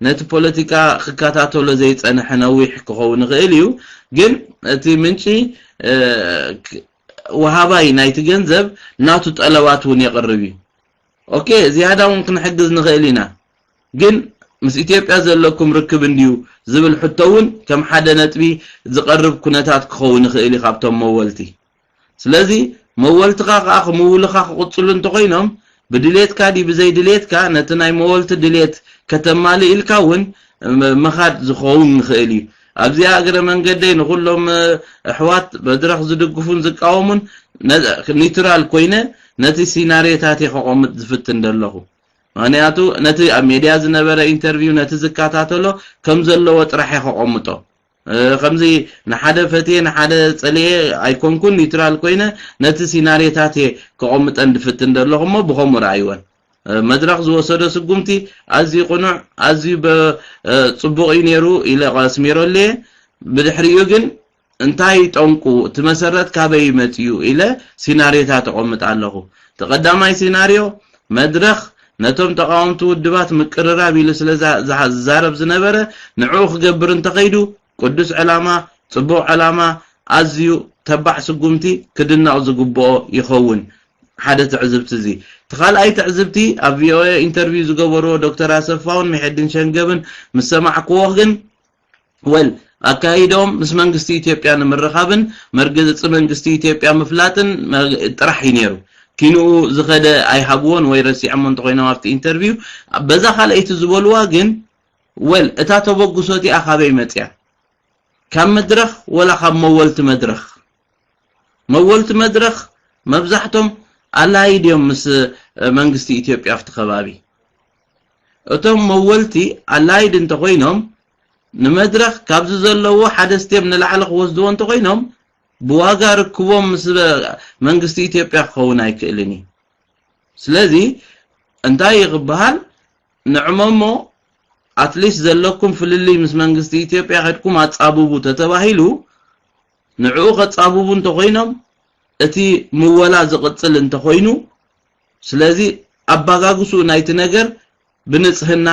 ነቲ ፖለቲካ ክከታተሎ ዘይጸንሐ ነዊሕ ክኸውን ይኽእል እዩ። ግን እቲ ምንጪ ወሃባይ ናይቲ ገንዘብ ናቱ ጠለባት እውን የቕርብ እዩ። ኦኬ፣ ዝያዳ እውን ክንሕግዝ ንኽእል ኢና። ግን ምስ ኢትዮጵያ ዘለኩም ርክብ እንድዩ ዝብል ሕቶ እውን ከም ሓደ ነጥቢ ዝቐርብ ኩነታት ክኸውን ይኽእል እዩ ካብቶም መወልቲ። ስለዚ መወልትኻ ከዓ ክምውልኻ ክቕፅሉ እንተኾይኖም ብድሌትካ ድዩ ብዘይድሌትካ ነቲ ናይ መወልቲ ድሌት ከተማልእ ኢልካ እውን ምኻድ ዝኸውን ይኽእል እዩ። ኣብዚኣ እግረ መንገደይ ንኹሎም ኣሕዋት መድረኽ ዝድግፉን ዝቃወሙን ኒትራል ኮይነ ነቲ ሲናሪዮታት እየ ከቐምጥ ዝፍትን ዘለኹ። ምኽንያቱ ነቲ ኣብ ሜድያ ዝነበረ ኢንተርቪው ነቲ ዝከታተሎ ከም ዘለዎ ጥራሕ እየ ከቐምጦ። ከምዚ ንሓደ ፈትየ ንሓደ ጸሊኤ ኣይኮንኩን፣ ኒውትራል ኮይነ ነቲ ሲናሪዮታት እየ ከቐምጠን ድፍትን ዘለኹ እሞ ብኸምኡ ረኣይወን። መድረኽ ዝወሰዶ ስጉምቲ ኣዝዩ ቅኑዕ፣ ኣዝዩ ጽቡቕ እዩ ነይሩ ኢለ ኣስሚረሉ እየ። ብድሕሪኡ ግን እንታይ ጠንቁ፣ እቲ መሰረት ካበይ መጺኡ ኢለ ሲናሪዮታት እቐምጥ ኣለኹ። እቲ ቀዳማይ ሲናሪዮ መድረኽ ነቶም ተቓወምቲ ውድባት ምቅርራብ ኢሉ ስለ ዝዛረብ ዝነበረ ንዕኡ ክገብር እንተኸይዱ ቅዱስ ዕላማ፣ ጽቡቕ ዕላማ፣ ኣዝዩ ተባዕ ስጉምቲ ክድነቕ ዝግብኦ ይኸውን። ሓደ ትዕዝብቲ እዚ። እቲ ካልኣይ ትዕዝብቲ ኣብ ቪኦኤ ኢንተርቪው ዝገበርዎ ዶክተር ኣሰፋውን መሐድን ሸንገብን ምስ ሰማዕክዎ ግን ወል ኣካይዶም ምስ መንግስቲ ኢትዮጵያ ንምርኻብን መርገፂ መንግስቲ ኢትዮጵያ ምፍላጥን ጥራሕ እዩ ነይሩ። ኪንኡ ዝኸደ ኣይሃብዎን ወይ ረሲዖሞ እንተኮይኖም ኣብቲ ኢንተርቪው። በዛ ካልኣይቲ ዝበልዋ ግን ወል እታ ተበግሶ እቲኣ ካበይ መፅያ? ካብ መድረኽ ወላ ካብ መወልቲ መድረኽ? መወልቲ መድረኽ መብዛሕቶም ኣላይድ እዮም ምስ መንግስቲ ኢትዮጵያ ኣብቲ ከባቢ። እቶም መወልቲ ኣላይድ እንተኮይኖም ንመድረኽ ካብዚ ዘለዎ ሓደ ስቴፕ ንላዕሊ ክወስድዎ እንተኮይኖም ብዋጋ ርክቦም ምስ መንግስቲ ኢትዮጵያ ክኸውን ኣይክእልን እዩ። ስለዚ እንታይ እዩ ክበሃል? ንዕመሞ ኣትሊስት ዘለኩም ፍልልይ ምስ መንግስቲ ኢትዮጵያ ከድኩም ኣጻብቡ ተተባሂሉ ንዕኡ ከጻብቡ እንተኮይኖም እቲ ምወላ ዝቕጽል እንተኮይኑ ስለዚ ኣባጋግስኡ ናይቲ ነገር ብንጽህና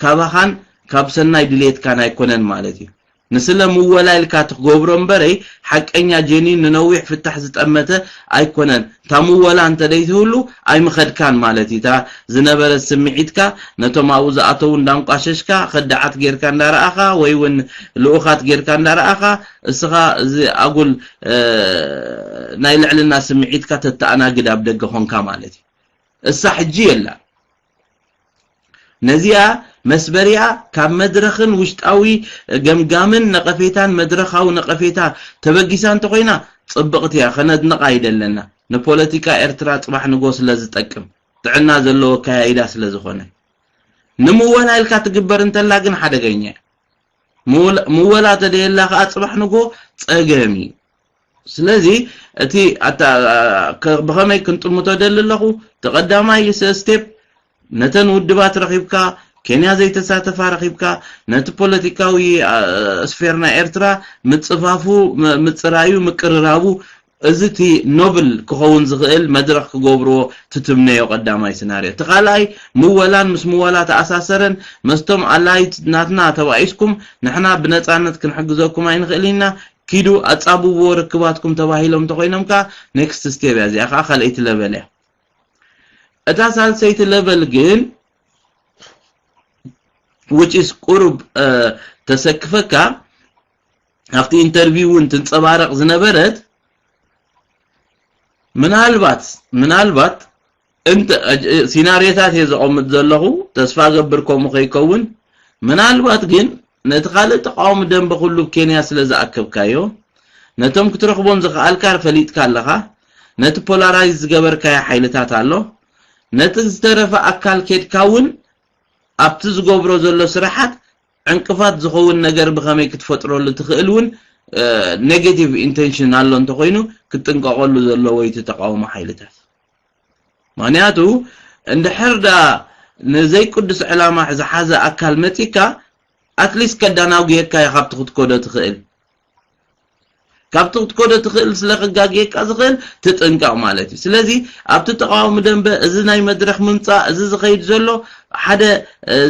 ካባኻን ካብ ሰናይ ድሌትካን ኣይኮነን ማለት እዩ። ንስለ ምወላ ኢልካ ትገብሮ እምበረይ ሓቀኛ ጀኒን ንነዊሕ ፍታሕ ዝጠመተ ኣይኮነን። እታ ምወላ እንተ ደይትህሉ ኣይምኸድካን ማለት እዩ። እታ ዝነበረት ስምዒትካ ነቶም ኣብኡ ዝኣተዉ እንዳንቋሸሽካ ከዳዓት ጌርካ እንዳረኣኻ ወይ እውን ልኡኻት ጌርካ እንዳረኣኻ እስኻ እዚ ኣጉል ናይ ልዕልና ስምዒትካ ተተኣናግድ ኣብ ደገ ኾንካ ማለት እዩ። እሳ ሕጂ የላ ነዚኣ መስበሪኣ ካብ መድረኽን ውሽጣዊ ገምጋምን ነቐፌታን መድረኻዊ ነቐፌታ ተበጊሳ እንተኮይና ጽብቕቲ እያ፣ ከነድንቓ ይደለና። ንፖለቲካ ኤርትራ ጽባሕ ንጎ ስለ ዝጠቅም ጥዕና ዘለዎ ኣካያይዳ ስለ ዝኾነ ንምወላ ኢልካ ትግበር እንተላ ግን ሓደገኛ እያ። ምወላ ተደየላ ከዓ ጽባሕ ንጎ ጸገም እዩ። ስለዚ እቲ ብኸመይ ክንጥምቶ ደሊ ኣለኹ ተቐዳማይ ስቴፕ ነተን ውድባት ረኺብካ ኬንያ ዘይተሳተፋ ረኺብካ ነቲ ፖለቲካዊ ስፌር ናይ ኤርትራ ምጽፋፉ ምጽራዩ ምቅርራቡ እዚ እቲ ኖብል ክኸውን ዝኽእል መድረኽ ክገብርዎ ትትምነዮ ቀዳማይ ስናርዮ። እቲ ካልኣይ ምወላን ምስ ምወላ ተኣሳሰረን መስቶም ኣላይት ናትና ተባኢስኩም ንሕና ብነጻነት ክንሕግዘኩም ኣይንኽእል ኢና ኪዱ ኣጻብብዎ ርክባትኩም ተባሂሎም እንተኾይኖም ከኣ ኔክስት ስቴፕ እያ። እዚኣ ከኣ ካልኣይቲ ለቨል እያ። እታ ሳልሰይቲ ለቨል ግን which is ቁሩብ ተሰክፈካ ኣብቲ ኢንተርቪው እውን ትንጸባረቕ ዝነበረት ምናልባት ምናልባት እንተ ሲናሪዮታት እየ ዘቐምጥ ዘለኹ ተስፋ ገብር ከምኡ ከይከውን ምናልባት ግን ነቲ ካልእ ተቃዋሚ ደንበ ኩሉ ብ ኬንያ ስለ ዝኣከብካዮ ነቶም ክትረኽቦም ዝኽኣልካ ፈሊጥካ ኣለኻ። ነቲ ፖላራይዝ ዝገበርካዮ ሓይልታት ኣሎ። ነቲ ዝተረፈ ኣካል ኬድካ እውን ኣብቲ ዝገብሮ ዘሎ ስራሓት ዕንቅፋት ዝኸውን ነገር ብኸመይ ክትፈጥረሉ ትኽእል እውን ኔጌቲቭ ኢንቴንሽን ኣሎ እንተኾይኑ ክትጥንቀቐሉ ዘለዎ እዩ እቲ ተቃውሞ ሓይልታት። ምክንያቱ እንድሕር ዳ ንዘይቅዱስ ዕላማ ዝሓዘ ኣካል መፂካ ኣትሊስት ከዳናጉየካ እዩ ካብቲ ክትኮዶ ትኽእል። ካብቲ ክትኮዶ ትኽእል ስለ ክጋግየካ ዝኽእል ትጥንቀቕ ማለት እዩ። ስለዚ ኣብቲ ተቃዋሚ ደንበ እዚ ናይ መድረኽ ምምፃእ እዚ ዝኸይድ ዘሎ ሓደ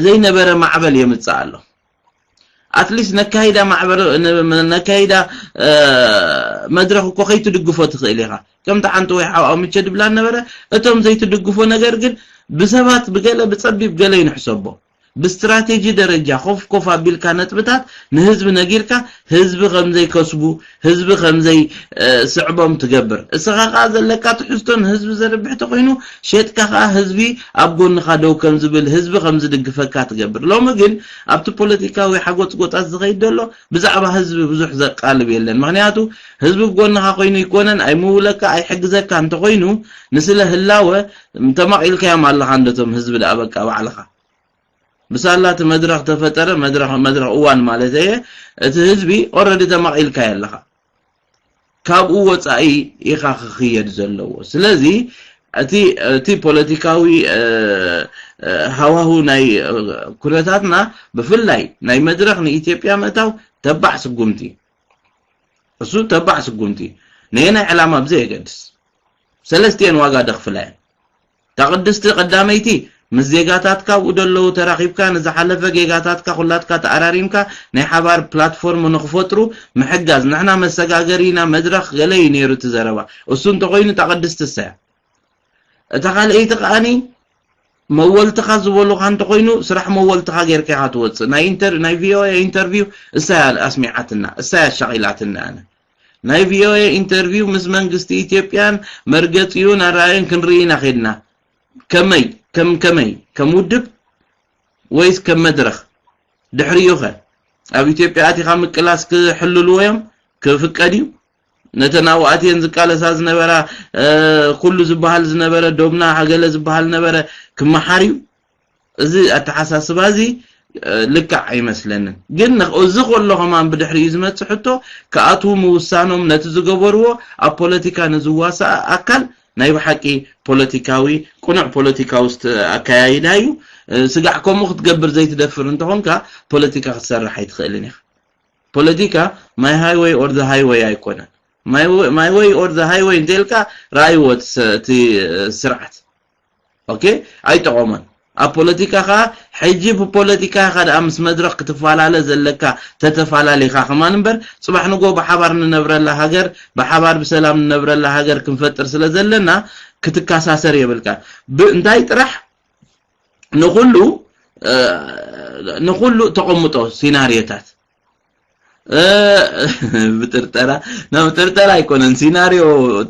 ዘይነበረ ማዕበል የምፅእ ኣሎ። ኣትሊስት ነካይዳ ማዕበረ ነካይዳ መድረኽ እኮ ከይትድግፎ ትኽእል ኢኻ። ከምቲ ሓንቲ ወይ ሓብኣው ምቸ ድብላ ነበረ እቶም ዘይትድግፎ ነገር ግን ብሰባት ብገለ ብፀቢብ ገለ ይንሕሰቦ። ብስትራቴጂ ደረጃ ኮፍ ኮፍ ኣቢልካ ነጥብታት ንህዝቢ ነጊርካ ህዝቢ ከምዘይከስቡ ህዝቢ ከምዘይ ስዕቦም ትገብር። እስኻ ከዓ ዘለካ ትሕዝቶ ንህዝቢ ዘርብሕ ተኮይኑ ሸጥካ ከዓ ህዝቢ ኣብ ጎንኻ ደው ከም ዝብል ህዝቢ ከም ዝድግፈካ ትገብር። ሎሚ ግን ኣብቲ ፖለቲካዊ ሓጎፅጎፃት ዝኸይድ ዘሎ ብዛዕባ ህዝቢ ብዙሕ ዘቃልብ የለን። ምክንያቱ ህዝቢ ብጎንኻ ኮይኑ ይኮነን ኣይምውለካ ኣይሕግዘካ እንተኮይኑ ንስለ ህላወ ተማቒልካዮም ኣለኻ። እንደቶም ህዝቢ ደኣ በቃ ባዕልኻ ብሳላ እቲ መድረኽ ተፈጠረ መድረኽ መድረኽ እዋን ማለት እየ እቲ ህዝቢ ኦረዲ ተማቒልካዮ ኣለኻ። ካብኡ ወፃኢ ኢኻ ክኽየድ ዘለዎ። ስለዚ እቲ እቲ ፖለቲካዊ ሃዋሁ ናይ ኩነታትና ብፍላይ ናይ መድረኽ ንኢትዮጵያ ምእታው ተባዕ ስጉምቲ እሱ ተባዕ ስጉምቲ ነየናይ ዕላማ ብዘየገድስ ሰለስቲኤን ዋጋ ደኽፍላ እየን። እታ ቅድስቲ ቀዳመይቲ ምስ ዜጋታትካ ኣብኡ ደለዉ ተራኺብካ ንዝሓለፈ ጌጋታትካ ኩላትካ ተኣራሪምካ ናይ ሓባር ፕላትፎርም ንኽፈጥሩ ምሕጋዝ። ንሕና መሰጋገሪና መድረኽ ገለ እዩ ነይሩ እቲ ዘረባ። እሱ እንተኾይኑ እታ ቅድስቲ እሳ እያ። እታ ካልኣይቲ ከኣኒ መወልትኻ ዝበሉኻ እንተኾይኑ ስራሕ መወልትኻ ጌርካ ኢኻ ትወፅእ። ናይ ኢንተር ናይ ቪኦኤ ኢንተርቪው እሳ እያ ኣስሚዓትና፣ እሳ እያ ኣሻቒላትና። ኣነ ናይ ቪኦኤ ኢንተርቪው ምስ መንግስቲ ኢትዮጵያን መርገፂኡን ኣረኣእዮን ክንርኢ ኢና ኸድና። ከመይ ከም ከመይ ከም ውድብ ወይስ ከም መድረኽ? ድሕሪኡ ኸ ኣብ ኢትዮጵያ ኣቲኻ ምቅላስ ክሕልልዎ እዮም? ክፍቀድ እዩ? ነተን ኣብኡ ኣትየን ዝቃለሳ ዝነበራ ኩሉ ዝበሃል ዝነበረ ዶብና ሃገለ ዝበሃል ነበረ ክመሓር እዩ። እዚ ኣተሓሳስባ እዚ ልክዕ ኣይመስለንን። ግን እዚ ከሎ ከማን ብድሕሪኡ ዝመፅእ ሕቶ ክኣትዉ ምውሳኖም ነቲ ዝገበርዎ ኣብ ፖለቲካ ንዝዋሳእ ኣካል ናይ ብሓቂ ፖለቲካዊ ቅኑዕ ፖለቲካዊ ኣካያይዳ እዩ። ስጋዕ ከምኡ ክትገብር ዘይትደፍር እንተኾንካ ፖለቲካ ክትሰርሕ ኣይትኽእልን ኢኻ። ፖለቲካ my highway or the highway ኣይኮነን። My way or the highway እንተልካ ረኣይዎ እቲ ስርዓት ኦኬ ኣይጠቐሞን። ኣብ ፖለቲካ ኸዓ ሕጂ ብፖለቲካ ኢኻ ደኣ ምስ መድረኽ ክትፈላለ ዘለካ ተተፈላለኻ ከማን እምበር ፅባሕ ንጎ ብሓባር ንነብረላ ሃገር ብሓባር ብሰላም ንነብረላ ሃገር ክንፈጥር ስለ ዘለና ክትከሳሰር የብልካ። እንታይ ጥራሕ ንኹሉ ንኹሉ ተቐምጦ ሲናሪዮታት ብጥርጠራ ናብ ጥርጠራ ኣይኮነን። ሲናሪዮ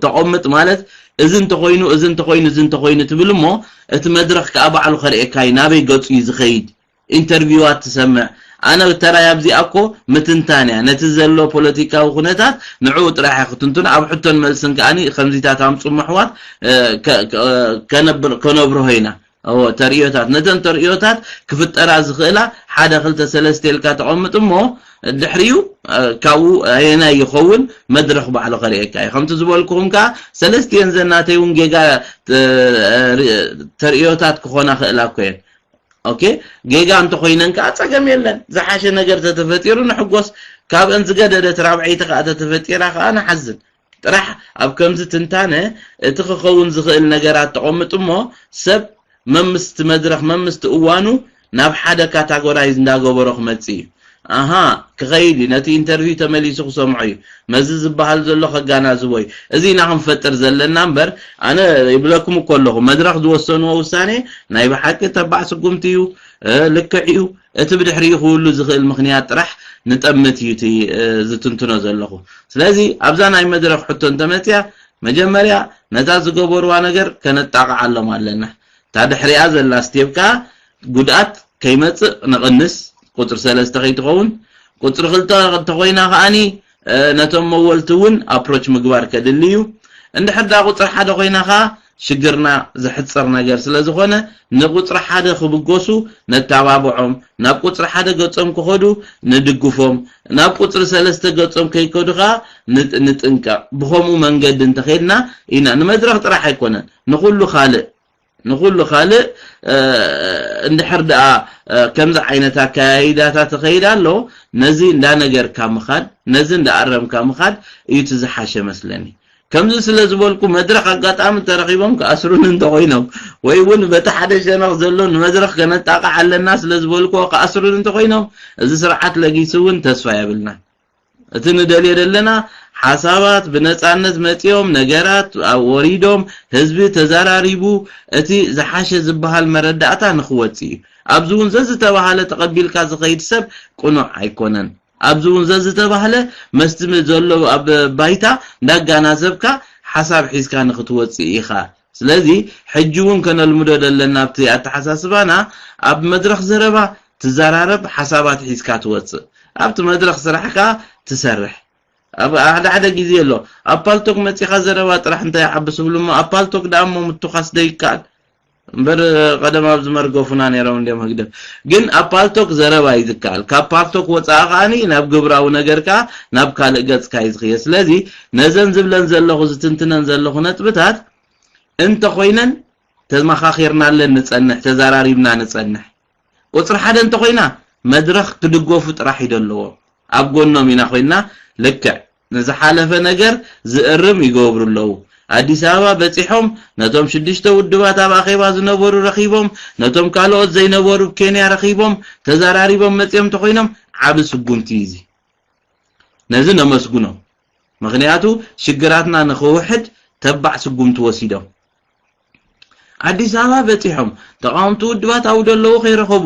ተቐምጥ ማለት እዚ እንተኾይኑ እዚ እንተኾይኑ እዚ እንተኾይኑ ትብል እሞ እቲ መድረኽ ከዓ ባዕሉ ከርእየካ እዩ ናበይ ገፁ እዩ ዝኸይድ። ኢንተርቪዋት ትሰምዕ። ኣነ ተራይ ኣብዚኣ እኮ ምትንታን እያ ነቲ ዘሎ ፖለቲካዊ ኩነታት ንዕኡ ጥራሕ ክትንቱን ኣብ ሕቶን መልስን ከዓኒ ከምዚታት ኣምፁ ኣሕዋት ከነብርሆ ኢና። እዎ ተርእዮታት ነተን ተርእዮታት ክፍጠራ ዝኽእላ ሓደ ክልተ ሰለስተ ኢልካ ተቐምጥ እሞ ድሕሪኡ ካብኡ ኣየናይ ይኸውን መድረኽ ባዕሉ ከርእየካ እዩ። ከምቲ ዝበልኩኹም ከዓ ሰለስቲኤን ዘናተይ እውን ጌጋ ተርእዮታት ክኾና ክእላ እኮ እየን። ኦኬ ጌጋ እንተኾይነን ከዓ ጸገም የለን። ዝሓሸ ነገር ተተፈጢሩ ንሕጎስ። ካብአን ዝገደደት ራብዐይቲ ከዓ ተተፈጢራ ከዓ ንሓዝን። ጥራሕ ኣብ ከምዚ ትንታነ እቲ ክኸውን ዝኽእል ነገራት ተቐምጥ እሞ ሰብ መምስቲ መድረኽ መምስቲ እዋኑ ናብ ሓደ ካታጎራይዝ እንዳገበሮ ክመጽእ እዩ። ኣሃ ክኸይድ እዩ ነቲ ኢንተርቪው ተመሊሱ ክሰምዖ እዩ። መዚ ዝበሃል ዘሎ ከጋናዝቦ እዩ። እዚ ኢና ክንፈጥር ዘለና እምበር ኣነ ይብለኩም እኮ ኣለኹ መድረኽ ዝወሰንዎ ውሳኔ ናይ ብሓቂ ተባዕ ስጉምቲ እዩ። ልክዕ እዩ። እቲ ብድሕሪኡ ክህሉ ዝኽእል ምኽንያት ጥራሕ ንጠምት እዩ እቲ ዝትንትኖ ዘለኹ። ስለዚ ኣብዛ ናይ መድረኽ ሕቶ እንተመፅያ መጀመርያ ነታ ዝገበርዋ ነገር ከነጣቕዓሎም ኣለና። እታ ድሕሪኣ ዘላ ስቴፕ ከዓ ጉድኣት ከይመፅእ ንቕንስ፣ ቁፅሪ ሰለስተ ከይትኸውን፣ ቁፅሪ ክልተ እንተኾይና ከዓኒ ነቶም መወልቲ እውን ኣፕሮች ምግባር ከድሊ እዩ። እንድሕር ዳ ቁፅሪ ሓደ ኮይና ኸዓ ሽግርና ዘሕፅር ነገር ስለ ዝኾነ ንቁፅሪ ሓደ ክብገሱ ነተባብዖም፣ ናብ ቁፅሪ ሓደ ገፆም ክኸዱ ንድግፎም፣ ናብ ቁፅሪ ሰለስተ ገፆም ከይከዱ ኸዓ ንጥንቀቕ። ብኸምኡ መንገዲ እንተኸድና ኢና ንመድረኽ ጥራሕ ኣይኮነን ንኹሉ ካልእ ንኹሉ ካልእ እንድሕር ደኣ ከምዚ ዓይነት ኣካያይዳታት ተኸይድ ኣሎ ነዚ እንዳነገርካ ምኻድ ነዚ እንዳኣረምካ ምኻድ እዩ እቲ ዝሓሸ መስለኒ። ከምዚ ስለ ዝበልኩ መድረኽ ኣጋጣሚ ተረኺቦም ክኣስሩን እንተኾይኖም ወይ እውን በቲ ሓደ ሸነኽ ዘሎ ንመድረኽ ከነጣቕዕ ኣለና ስለ ዝበልኩ ክኣስሩን እንተኾይኖም እዚ ስርዓት ለጊሱ እውን ተስፋ የብልና። እቲ ንደልዮ ዘለና ሓሳባት ብነጻነት መጺኦም ነገራት ወሪዶም ህዝቢ ተዘራሪቡ እቲ ዝሓሸ ዝበሃል መረዳእታ ንኽወጽእ እዩ። ኣብዚ እውን ዘዝተባሃለ ተቐቢልካ ዝኸይድ ሰብ ቅኑዕ ኣይኮነን። ኣብዚ እውን ዘዝተባህለ መስቲ ዘሎ ኣብ ባይታ እንዳጋናዘብካ ሓሳብ ሒዝካ ንኽትወጽእ ኢኻ። ስለዚ ሕጂ እውን ከነልምዶ ዘለና ኣብቲ ኣተሓሳስባና ኣብ መድረኽ ዘረባ ትዘራረብ ሓሳባት ሒዝካ ትወፅእ ኣብቲ መድረኽ ስራሕካ ትሰርሕ ኣብ ሓደ ሓደ ግዜ ኣሎ ኣብ ፓልቶክ መፂኻ ዘረባ ጥራሕ እንታይ ይዓብስ ብሉ እሞ ኣብ ፓልቶክ ደኣ እሞ ምትኳስ ዶ ይከኣል እምበር ቀደም ኣብዚ መርገፉና ነይሮም እንዲም ህግደፍ ግን ኣብ ፓልቶክ ዘረባ እዩ ዝከኣል ካብ ፓልቶክ ወፃኢ ከዓኒ ናብ ግብራዊ ነገር ከዓ ናብ ካልእ ገፅካ እዩ ዝኽየ ስለዚ ነዘን ዝብለን ዘለኹ ዝትንትነን ዘለኹ ነጥብታት እንተኾይነን ተመኻኺርናለን ንጸንሕ፣ ተዛራሪብና ንጸንሕ። ቁጽሪ ሓደ እንተኾይና መድረኽ ክድገፉ ጥራሕ እዩ ደለዎ። ኣብ ጎኖም ኢና ኮይና ልክዕ ንዝሓለፈ ነገር ዝእርም ይገብሩ ኣለዉ። ኣዲስ ኣበባ በጺሖም ነቶም ሽዱሽተ ውድባት ኣብ ኣኼባ ዝነበሩ ረኺቦም ነቶም ካልኦት ዘይነበሩ ኬንያ ረኺቦም ተዛራሪቦም መጺኦም እንተኾይኖም ዓቢ ስጉምቲ እዩ እዚ። ነዚ ነመስግኖ። ምኽንያቱ ሽግራትና ንኽውሕድ ተባዕ ስጉምቲ ወሲዶም። ኣዲስ ኣበባ በፂሖም ተቃወምቲ ውድባት ኣብኡ ደለዉ ከይረኸቡ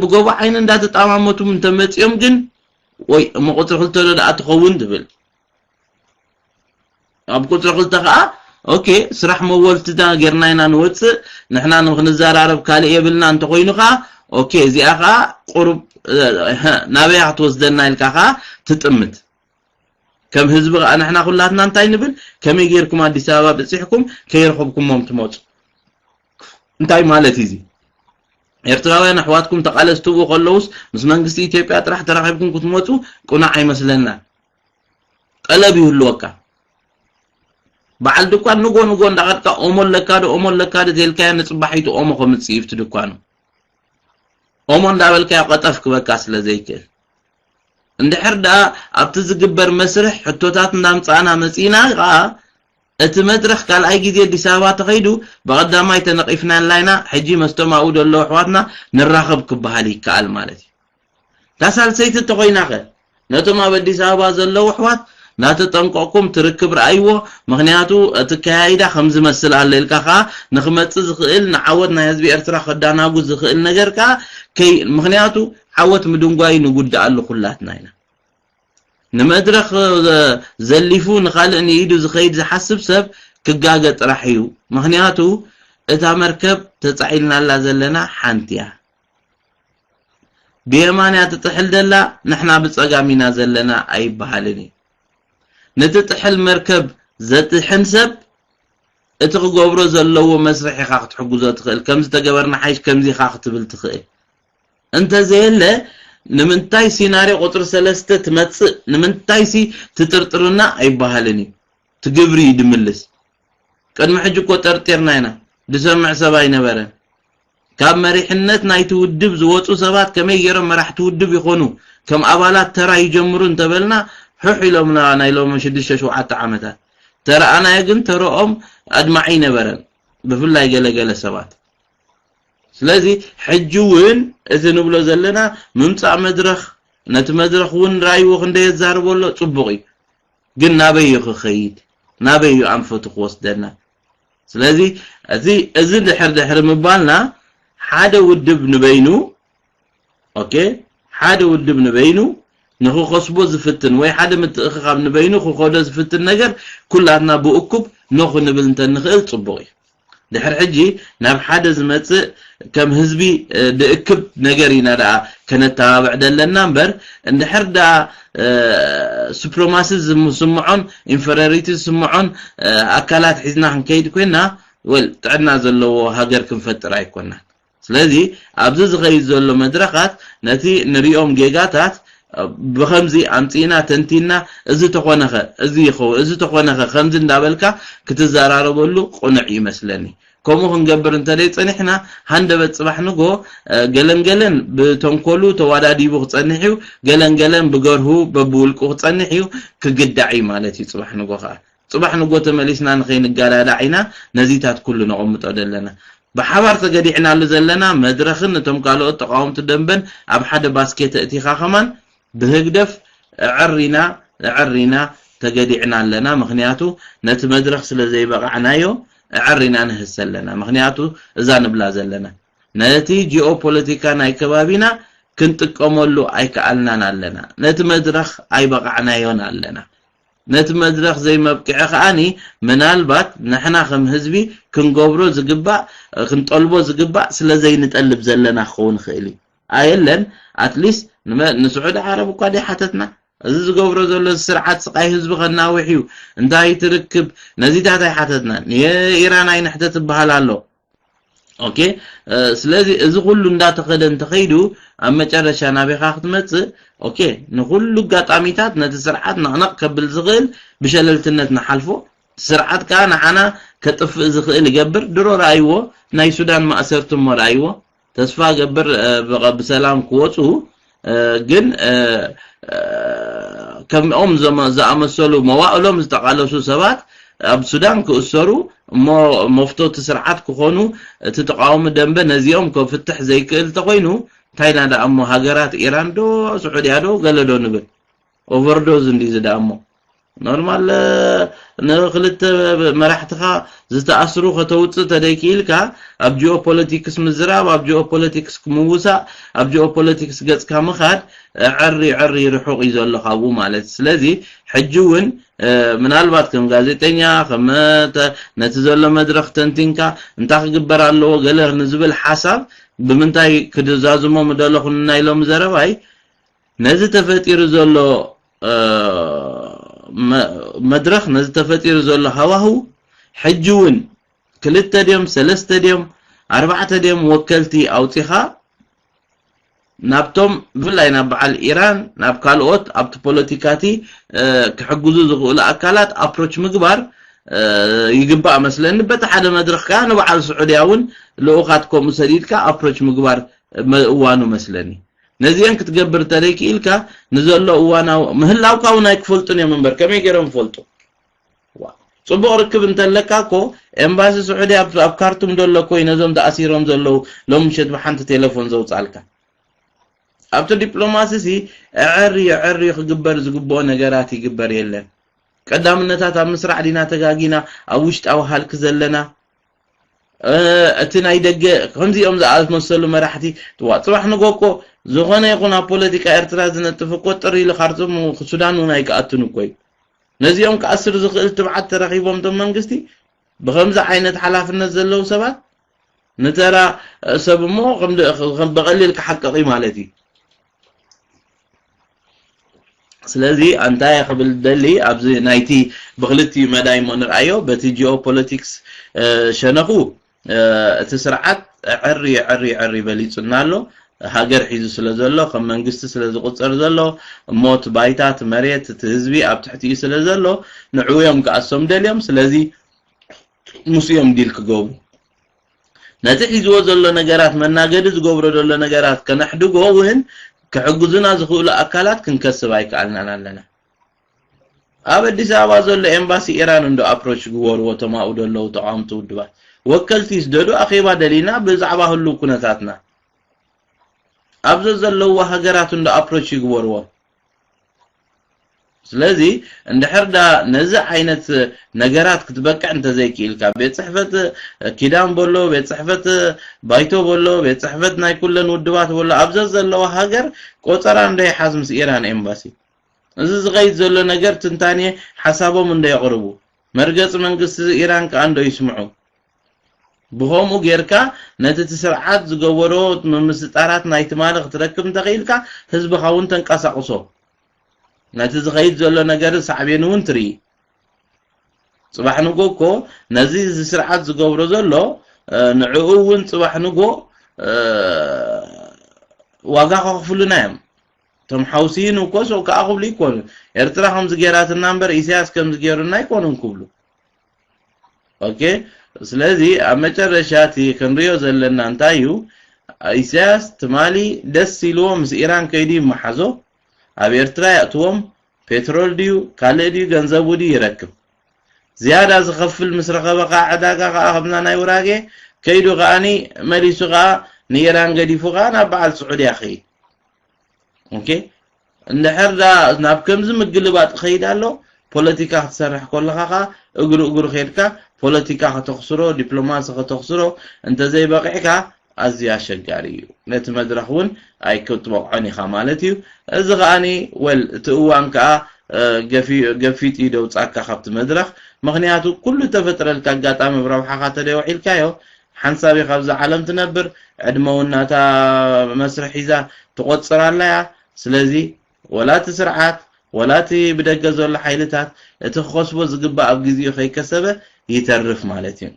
ብጎቦ ዓይኒ እንዳተጣማመቱ እንተመፂኦም ግን ወይ እሞ ቁፅሪ ክልተ ዶ ደኣ ትኸውን ትብል ኣብ ቁፅሪ ክልተ ከዓ ኦኬ ስራሕ መወልትታ ጌርና ኢና ንወፅእ ንሕና ንክንዘራረብ ካልእ የብልና እንተኮይኑ ከዓ ኦኬ እዚኣ ከዓ ቁሩብ ናበያ ክትወስደና ኢልካ ከዓ ትጥምት ከም ህዝቢ ከዓ ንሕና ኩላትና እንታይ ንብል ከመይ ጌርኩም ኣዲስ ኣበባ በፂሕኩም ከይረኸብኩሞም ትመፁ እንታይ ማለት እዩ እዚ ኤርትራውያን ኣሕዋትኩም ተቃለስቲ ብኡ ከለውስ ምስ መንግስቲ ኢትዮጵያ ጥራሕ ተራኺብኩም ክትመፁ ቁኑዕ ኣይመስለና ጠለብ ይህልወካ በዓል ድኳን ንጎ ንጎ እንዳኸድካ ኦሞ ኣለካ ዶ ኦሞ ኣለካ ዶ ተልካዮ ንፅባሒቱ ኦሞ ከምፅእ ይብቲ ድኳኑ ኦሞ እንዳበልካዮ ቀጠፍ ክበካ ስለ ዘይክእል እንድሕር ደኣ ኣብቲ ዝግበር መስርሕ ሕቶታት እንዳምፃእና መፂእና ከዓ እቲ መድረኽ ካልኣይ ግዜ ኣዲስ ኣበባ ተኸይዱ ብቐዳማይ ተነቒፍናላ ኢና ሕጂ መስቶም ኣብኡ ዘለዉ ኣሕዋትና ንራኸብ ክበሃል ይከኣል ማለት እዩ እታ ሳልሰይቲ እንተኾይናኸ ነቶም ኣብ ኣዲስ ኣበባ ዘለዉ ኣሕዋት ናተጠንቀቕኩም ትርክብ ረኣይዎ ምኽንያቱ እቲ ከያይዳ ከም ዝመስል ኣሎ ኢልካ ከዓ ንክመፅእ ዝኽእል ንዓወት ናይ ህዝቢ ኤርትራ ከዳናጉ ዝኽእል ነገር ከዓ ከይ ምኽንያቱ ዓወት ምድንጓይ ንጉድኣሉ ኩላትና ኢና ንመድረኽ ዘሊፉ ንኻልእ ንኢዱ ዝኸይድ ዝሓስብ ሰብ ክጋገ ጥራሕ እዩ ምኽንያቱ እታ መርከብ ተፃዒልናላ ዘለና ሓንቲ እያ ብየማን እያ ትጥሕል ዘላ ንሕና ብፀጋም ኢና ዘለና ኣይበሃልን እዩ። ነቲ ጥሕል መርከብ ዘጥሕን ሰብ እቲ ክገብሮ ዘለዎ መስርሕ ኢኻ ክትሕግዞ ትኽእል። ከምዚ ተገበርና ሓይሽ ከምዚ ኢኻ ክትብል ትኽእል። እንተዘየለ ንምንታይ ሲናርዮ ቁፅሪ ሰለስተ ትመፅእ ንምንታይሲ ትጥርጥርና ኣይበሃልን እዩ። እቲ ግብሪ እዩ ድምልስ። ቅድሚ ሕጂ እኮ ጠርጢርና ኢና። ድሰምዕ ሰብ ኣይነበረን። ካብ መሪሕነት ናይቲ ውድብ ዝወፁ ሰባት ከመይ ገይሮም መራሕቲ ውድብ ይኾኑ? ከም ኣባላት ተራ ይጀምሩ እንተበልና ሑሕ ኢሎምና ናይ ሎሚ ሽዱሽተ ሸውዓተ ዓመታት። ተረኣናዮ ግን ተረኦም ኣድማዒ ኣይነበረን። ብፍላይ ገለ ገለ ሰባት። ስለዚ ሕጂ እውን እዚ ንብሎ ዘለና ምምፃእ መድረኽ ነቲ መድረኽ እውን ራይዎ ክንደይ የዛርቦ ኣሎ ፅቡቕ እዩ። ግን ናበይ እዩ ክኸይድ ናበይ እዩ ኣንፈቱ ክወስደና ስለዚ እዚ እዚ ድሕር ድሕሪ ምባልና ሓደ ውድብ ንበይኑ ኦኬ ሓደ ውድብ ንበይኑ ንክኸስቦ ዝፍትን ወይ ሓደ ምትእኽኻብ ንበይኑ ክኸዶ ዝፍትን ነገር ኩላትና ብእኩብ ኖ ክንብል እንተንኽእል ፅቡቕ እዩ ድሕር ሕጂ ናብ ሓደ ዝመጽእ ከም ህዝቢ ድእክብ ነገር ኢና ደኣ ከነተባብዕ ደለና እምበር፣ እንድሕር ደኣ ሱፕሮማሲ ዝስምዖን ኢንፌሪዮሪቲ ዝስምዖን ኣካላት ሒዝና ክንከይድ ኮይና፣ ወል ጥዕና ዘለዎ ሃገር ክንፈጥር ኣይኮናን። ስለዚ ኣብዚ ዝኸይድ ዘሎ መድረኻት ነቲ ንሪኦም ጌጋታት ብኸምዚ ኣምጺእና ተንቲና፣ እዚ ተኾነኸ፣ እዚ ይኸውን፣ እዚ ተኾነኸ ከምዚ እንዳበልካ ክትዘራረበሉ ቅኑዕ ይመስለኒ። ከምኡ ክንገብር እንተደይ ጸኒሕና፣ ሃንደበት ጽባሕ ንጎ ገለን ገለን ብተንኮሉ ተዋዳዲቡ ክጸንሕ እዩ፣ ገለን ገለን ብገርሁ በብውልቁ ክጸንሕ እዩ፣ ክግዳዕ እዩ ማለት እዩ። ጽባሕ ንጎ ከዓ ጽባሕ ንጎ ተመሊስና ንኸይንጋዳዳዕ ኢና ነዚታት ኩሉ ነቐምጦ ዘለና። ብሓባር ተገዲዕናሉ ዘለና መድረኽን እቶም ካልኦት ተቃወምቲ ደንበን ኣብ ሓደ ባስኬት ኣእቲኻ ከማን ብህግደፍ እዕሪና እዕሪና ተገዲዕና ኣለና። ምኽንያቱ ነቲ መድረኽ ስለ ዘይበቓዕናዮ እዕሪና ንህሰ ኣለና። ምኽንያቱ እዛ ንብላ ዘለና ነቲ ጂኦፖለቲካ ናይ ከባቢና ክንጥቀመሉ ኣይከኣልናን ኣለና። ነቲ መድረኽ ኣይበቓዕናዮን ኣለና። ነቲ መድረኽ ዘይመብቅዒ ከኣኒ ምናልባት ንሕና ከም ህዝቢ ክንገብሮ ዝግባእ፣ ክንጠልቦ ዝግባእ ስለ ዘይንጠልብ ዘለና ክኸውን ይኽእል እዩ። ኣየለን ኣትሊስት ንመ- ንስዑዲ ዓረብ እኳ ደይ ሓተትና። እዚ ዝገብሮ ዘሎ እዚ ስርዓት ስቃይ ህዝቢ ከናውሕ እዩ። እንታይ ትርክብ? ነዚታት ኣይሓተትናን። የኢራን ኣይንሕተት ትበሃል ኣሎ። ኦኬ፣ ስለዚ እዚ ኩሉ እንዳተኸደ እንተኸይዱ ኣብ መጨረሻ ናበይኻ ክትመጽእ? ኦኬ፣ ንኩሉ ኣጋጣሚታት ነቲ ስርዓት ነቕነቕ ከብል ዝኽእል ብሸለልትነት ንሓልፎ። ስርዓት ከኣ ንዓና ከጥፍእ ዝኽእል ይገብር። ድሮ ረኣይዎ፣ ናይ ሱዳን ማእሰርቲ እሞ ረኣይዎ። ተስፋ ገብር ብቐ- ብሰላም ክወፁ። ግን ከምኦም ዝኣመሰሉ መዋእሎም ዝተቃለሱ ሰባት ኣብ ሱዳን ክእሰሩ እሞ መፍቶ እቲ ስርዓት ክኾኑ፣ እቲ ተቃዋሚ ደንበ ነዚኦም ከፍትሕ ዘይክእል እንተኾይኑ፣ እንታይ ኢና ደኣ እሞ ሃገራት ኢራን ዶ ስዑድያ ዶ ገለ ዶ ንብል? ኦቨርዶዝ እንዲ ዝደኣ እሞ ኖርማል። ንክልተ መራሕትኻ ዝተኣስሩ ከተውፅእ ተደይክኢልካ ኣብ ጂኦፖለቲክስ ምዝራብ፣ ኣብ ጂኦፖለቲክስ ምውሳእ፣ ኣብ ጂኦፖለቲክስ ገፅካ ምኻድ ዕሪ ዕሪ ርሑቕ እዩ ዘሎ ካብኡ ማለት። ስለዚ ሕጂ እውን ምናልባት ከም ጋዜጠኛ ከም ነቲ ዘሎ መድረኽ ተንቲንካ እንታይ ክግበር ኣለዎ ገለ ንዝብል ሓሳብ ብምንታይ ክድዛዝሞ ምደለኹ ናይ ሎሚ ዘረባይ ነዚ ተፈጢሩ ዘሎ መድረኽ ነዚ ተፈጢሩ ዘሎ ሃዋህው ሕጂ እውን ክልተ ድዮም ሰለስተ ድዮም ኣርባዕተ ድዮም ወከልቲ ኣውፂኻ ናብቶም ብፍላይ ናብ በዓል ኢራን ናብ ካልኦት ኣብቲ ፖለቲካቲ ክሕግዙ ዝኽእሉ ኣካላት ኣፕሮች ምግባር ይግባእ መስለኒ። በቲ ሓደ መድረኽ ከዓ ንበዓል ስዑድያ እውን ልኡኻት ከምኡ ሰዲድካ ኣፕሮች ምግባር እዋኑ መስለኒ። ነዚአን ክትገብር እንተደይ ክኢልካ ንዘሎ እዋናዊ ምህላውካ እውን ኣይክፈልጡን እዮም እምበር ከመይ ገይሮም ይፈልጡ? ጽቡቕ ርክብ እንተለካ እኮ ኤምባሲ ስዑዲ ኣብ ካርቱም ደሎ እኮ እዩ ነዞም ተኣሲሮም ዘለዉ ሎም ምሸት ብሓንቲ ቴሌፎን ዘውጻልካ። ኣብቲ ዲፕሎማሲ ሲ ዕዕር ዕዕር ክግበር ዝግብኦ ነገራት ይግበር የለን። ቀዳምነታት ኣብ ምስራዕ ዲና ተጋጊና ኣብ ውሽጣዊ ሃልኪ ዘለና እቲ ናይ ደገ ከምዚኦም ዝኣመሰሉ መራሕቲ ትዋ ጽባሕ ንጎ እኮ ዝኾነ ይኹን ኣብ ፖለቲካ ኤርትራ ዝነጥፍ እኮ ጥር ኢሉ ካርቱም ሱዳን እውን ኣይክኣቱን እኮ እዩ። ነዚኦም ክኣስር ዝኽእል ትብዓት ተረኺቦም እቶም መንግስቲ ብኸምዚ ዓይነት ሓላፍነት ዘለዉ ሰባት ንተራ ሰብ እሞ ከም ድ- ከም ብቐሊል ክሓቅቕ እዩ ማለት እዩ። ስለዚ ኣንታይ ክብል ደሊ ኣብዚ ናይቲ ብክልቲኡ መዳይ እሞ ንርኣዮ በቲ ጂኦፖለቲክስ ሸነኹ እቲ ስርዓት ዕሪ ዕሪ ዕሪ በሊጹና ኣሎ። ሃገር ሒዙ ስለ ዘሎ ከም መንግስቲ ስለ ዝቁጸር ዘሎ እሞ እቲ ባይታ እቲ መሬት እቲ ህዝቢ ኣብ ትሕቲኡ ስለ ዘሎ ንዕኡ እዮም ክኣሶም ደልዮም። ስለዚ ምስ እዮም ዲል ክገብሩ ነቲ ሒዝዎ ዘሎ ነገራት መናገዲ ዝገብሮ ዘሎ ነገራት ከነሕድጎ እውን ክሕግዙና ዝኽእሉ ኣካላት ክንከስብ ኣይከኣልናን ኣለና። ኣብ ኣዲስ ኣበባ ዘሎ ኤምባሲ ኢራን እንዶ ኣፕሮች ግበርዎ እቶም ኣብኡ ዘለዉ ተቃወምቲ ውድባት ወከልቲ ይስደዱ ኣኼባ ደሊና ብዛዕባ ህሉው ኩነታትና ኣብ ዘዘለውዎ ሃገራት እንዶ ኣፕሮች ይግበርዎ። ስለዚ እንድሕር ዳ ነዚ ዓይነት ነገራት ክትበቅዕ እንተዘይክኢልካ ቤት ፅሕፈት ኪዳን በሎ ቤት ፅሕፈት ባይቶ በሎ ቤት ፅሕፈት ናይ ኩለን ውድባት በሎ ኣብዘ ዘለዋ ሃገር ቆፀራ እንዶ ይሓዝ ምስ ኢራን ኤምባሲ እዚ ዝኸይድ ዘሎ ነገር ትንታኔ ሓሳቦም እንዶ የቕርቡ መርገፂ መንግስቲ ኢራን ከዓ እንዶ ይስምዑ ብኸምኡ ጌርካ ነቲ እቲ ስርዓት ዝገበሮ ምምስጣራት ናይ ትማሊ ክትረክብ እንተኽኢልካ ህዝብኻ እውን ተንቀሳቕሶ። ነቲ ዝኸይድ ዘሎ ነገር ሳዕቤን እውን ትርኢ። ጽባሕ ንጎ እኮ ነዚ እዚ ስርዓት ዝገብሮ ዘሎ ንዕኡ እውን ጽባሕ ንጎ ዋጋ ከኽፍሉና እዮም። እቶም ሓውሲን እኮ ሰው ከዓ ክብሉ ይኮኑ። ኤርትራ ከምዚ ጌራትና እምበር ኢሳያስ ከምዚ ጌሩና ኣይኮኑን ክብሉ። ኦኬ። ስለዚ ኣብ መጨረሻ እቲ ክንሪኦ ዘለና እንታይ እዩ? ኢሳያስ ትማሊ ደስ ኢልዎ ምስ ኢራን ከይዱ ይመሓዞ፣ ኣብ ኤርትራ የእትዎም፣ ፔትሮል ድዩ ካልእ ድዩ ገንዘቡ ድዩ ይረክብ። ዝያዳ ዝኸፍል ምስ ረኸበ ከዓ ዕዳጋ ከዓ ከምና ናይ ውራጌ ከይዱ ከዓኒ መሊሱ ከዓ ንኢራን ገዲፉ ከዓ ናብ በዓል ስዑድያ ኸይድ። ኦኬ። እንድሕር ዳ ናብ ከምዚ ምግልባጥ ኸይድ ኣሎ፣ ፖለቲካ ክትሰርሕ ከለኻ ኸዓ እግሩ እግሩ ኸይድካ ፖለቲካ ከተኽስሮ፣ ዲፕሎማሲ ከተኽስሮ እንተዘይበቂዕካ ኣዝዩ ኣሸጋሪ እዩ። ነቲ መድረኽ እውን ኣይክትበቕዖን ኢኻ ማለት እዩ። እዚ ከዓኒ ወል እቲ እዋን ከኣ ገፊጡ እዩ ደውጻካ ካብቲ መድረኽ። ምኽንያቱ ኩሉ ተፈጥረልካ ኣጋጣሚ ብረብሓኻ ተደይ ውዒልካዮ ሓንሳብ ኢኻ ኣብዚ ዓለም ትነብር። ዕድመ እውን ናታ መስርሕ ሒዛ ትቆጽር ኣላ እያ። ስለዚ ወላ እቲ ስርዓት ወላ እቲ ብደገ ዘሎ ሓይልታት እቲ ክኸስቦ ዝግባእ ኣብ ግዜኡ ከይከሰበ ይተርፍ ማለት እዩ።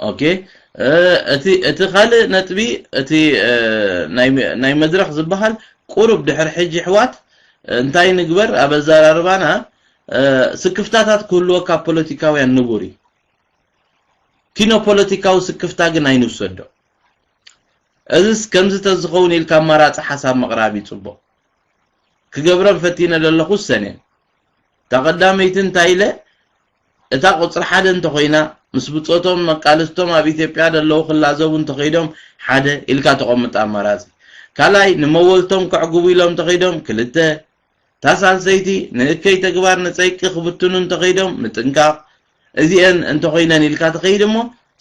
ኦኬ። እቲ ካልእ ነጥቢ እቲ ናይ መድረኽ ዝበሃል ቁሩብ ድሕሪ ሕጂ ኣሕዋት እንታይ ንግበር ኣብ ኣዘራርባና ስክፍታታት ክህልወካ ፖለቲካውያን ንቡር እዩ። ኪኖ ፖለቲካዊ ስክፍታ ግን ኣይንውሰዶ። እዚስ ከምዚ ተዝኸውን ኢልካ ኣማራፂ ሓሳብ ምቕራብ ይፅቡቕ። ክገብረን ፈቲነ ዘለኹ ሰኔን እታ ቀዳመይቲ እንታይ ኢለ እታ ቁፅሪ ሓደ እንተኾይና ምስ ብፆቶም መቃልስቶም ኣብ ኢትዮጵያ ዘለዉ ክላዘቡ እንተኸይዶም ሓደ ኢልካ ተቐምጥ ኣማራፂ። ካልኣይ ንመወልቶም ከዕግቡ ኢሎም እንተኸይዶም ክልተ። እታ ሳልሰይቲ ንእከይ ተግባር ንፀይቂ ክብትኑ እንተኸይዶም ምጥንቃቕ። እዚአን እንተኾይነን ኢልካ ትኸይድ እሞ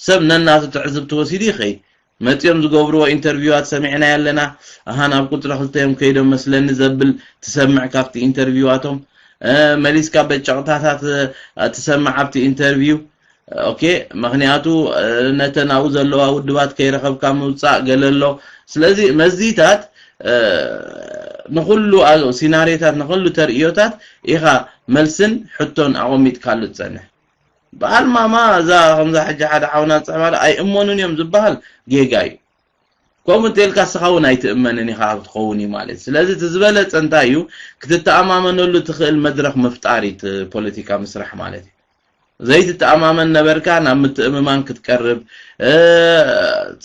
ሰብ ነናቱ ትዕዝብቲ ወሲዱ ይኸይድ። መፂኦም ዝገብርዎ ኢንተርቪዋት ሰሚዕና ኣለና። ኣሃ ናብ ቁፅሪ ክልተ እዮም ከይዶም መስለኒ ዘብል ትሰምዕ ካብቲ ኢንተርቪዋቶም። መሊስካ በጨቕታታት ትሰምዕ ኣብቲ ኢንተርቪው። ኦኬ። ምኽንያቱ ነተን ኣብኡ ዘለዋ ውድባት ከይረኸብካ ምውፃእ ገለ ኣሎ። ስለዚ መዚታት ንኹሉ ሲናሪዮታት ንኹሉ ተርእዮታት ኢኻ መልስን ሕቶን ኣቐሚጥካሉ ትፀንሕ። በዓል ማማ እዛ ከምዛ ሕጂ ሓደ ሓውና ዝፅሕፋሉ ኣይእመኑን እዮም ዝበሃል ጌጋ እዩ። ከምኡ እንተልካ እስኻ እውን ኣይትእመንን ኢኻ ክትኸውን እዩ ማለት እዩ። ስለዚ እቲ ዝበለፀ እንታይ እዩ ክትተኣማመነሉ ትኽእል መድረኽ ምፍጣር እዩ እቲ ፖለቲካ ምስራሕ ማለት እዩ። ዘይትተኣማመን ነበርካ ናብ ምትእምማን ክትቀርብ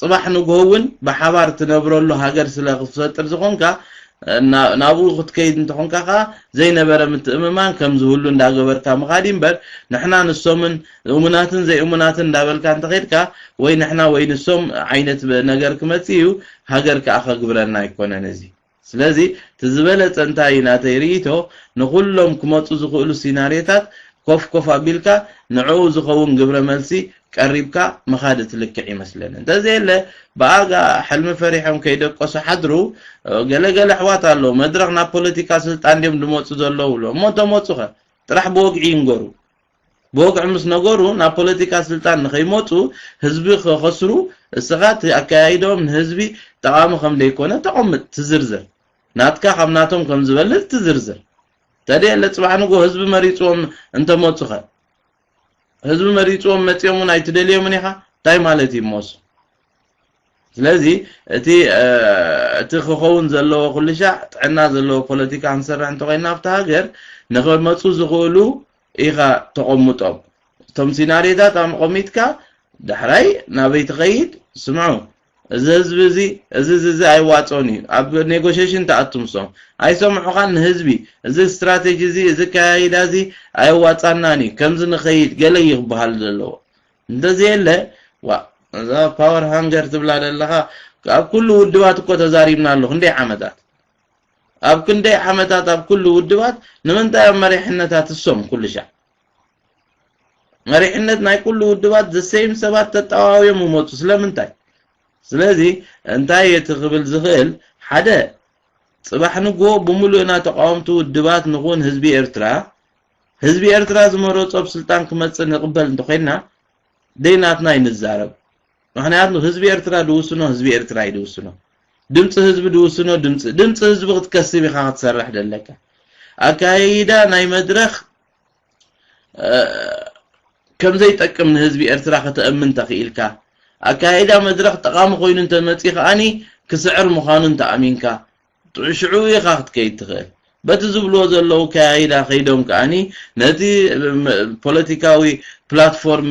ፅባሕ ንግሆ እውን ብሓባር ትነብረሉ ሃገር ስለ ክትፈጥር ዝኾንካ ናብኡ ክትከይድ እንተኾንካ ከዓ ዘይነበረ ምትእምማን ከም ዝህሉ እንዳገበርካ ምኻድ እምበር ንሕና ንሶምን እሙናትን ዘይእሙናትን እንዳበልካ እንተኸድካ ወይ ንሕና ወይ ንሶም ዓይነት ነገር ክመፅእ እዩ። ሃገር ከዓ ከግብረና ኣይኮነን እዚ። ስለዚ እቲ ዝበለፀ እንታይ እዩ ናተይ ርእይቶ ንኩሎም ክመፁ ዝኽእሉ ሲናሪዮታት ኮፍ ኮፍ ኣቢልካ ንዕኡ ዝኸውን ግብረ መልሲ ቀሪብካ ምኻድ እቲ ልክዕ ይመስለኒ። እንተዘየለ ብኣጋ ሕልሚ ፈሪሖም ከይደቀሱ ሓድሩ ገለገለ ኣሕዋት ኣለዉ መድረኽ ናብ ፖለቲካ ስልጣን ድዮም ዝመፁ ዘለዉ ብሎ እሞ እንተመፁኸ ጥራሕ ብወግዒ ይንገሩ። ብወግዒ ምስ ነገሩ ናብ ፖለቲካ ስልጣን ንኸይመፁ ህዝቢ ክኸስሩ እስኻ እቲ ኣካያይዶም ንህዝቢ ጠቓሚ ከም ደይኮነ ተቐምጥ ትዝርዝር ናትካ ካብ ናቶም ከም ዝበልፅ ትዝርዝር። ተደየለ ፅባሕ ንጎ ህዝቢ መሪፅዎም እንተመፁኸ ህዝቢ መሪፅዎም መፂኦም እውን ኣይትደልዮምን ኢኻ እንታይ ማለት እዩ ሞሱ? ስለዚ እቲ እቲ ክኸውን ዘለዎ ኩልሻዕ ጥዕና ዘለዎ ፖለቲካ ክንሰርሕ እንተኮይና ኣብቲ ሃገር ንኸመፁ ዝኽእሉ ኢኻ ተቐምጦም። እቶም ሲናሪዮታት ኣቐሚጥካ ዳሕራይ ናበይ ትኸይድ? ስምዑ፣ እዚ ህዝቢ እዚ እዚ እዚ እዚ ኣይዋፅኦን እዩ። ኣብ ኔጎሽሽን ተኣቱ ምሶም ኣይሰምዑኻን። ንህዝቢ እዚ ስትራቴጂ እዚ እዚ ኣካያይዳ እዚ ኣየዋፃናን እዩ፣ ከምዚ ንኸይድ ገለ እዩ ክበሃል ዘለዎ። እንተዘየለ ዋ እዛ ፓወር ሃንገር ትብላ ዘለኻ ኣብ ኩሉ ውድባት እኮ ተዛሪብና ኣለኹ። ክንደይ ዓመታት ኣብ ክንደይ ዓመታት ኣብ ኩሉ ውድባት ንምንታይ ኣብ መሪሕነታት እሶም ኩሉ ሻዕ መሪሕነት ናይ ኩሉ ውድባት ዘሰይም ሰባት ተጠዋውዮም ይመፁ ስለምንታይ? ስለዚ እንታይ እቲ ክብል ዝኽእል ሓደ ፅባሕ ንግሆ ብምሉእና ተቃወምቲ ውድባት ንኹን ህዝቢ ኤርትራ ህዝቢ ኤርትራ ዝመረፆ ኣብ ስልጣን ክመፅእ ንቕበል እንተኮይንና ደይናትና ይንዛረብ። ምክንያቱ ህዝቢ ኤርትራ ድውስኖ ህዝቢ ኤርትራ እዩ ድውስኖ። ድምፂ ህዝቢ ድውስኖ ድምፂ ድምፂ ህዝቢ ክትከስብ ኢኻ ክትሰርሕ ደለካ። ኣካይዳ ናይ መድረኽ ከምዘይጠቅም ንህዝቢ ኤርትራ ከተእምን ተኽኢልካ፣ ኣካይዳ መድረኽ ጠቓሚ ኮይኑ እንተመፂ ከኣኒ ክስዕር ምዃኑ እንተኣሚንካ፣ ሽዑ ኢኻ ክትከይድ ትኽእል። በቲ ዝብልዎ ዘለዉ ኣካይዳ ከይዶም ከኣኒ ነቲ ፖለቲካዊ ፕላትፎርም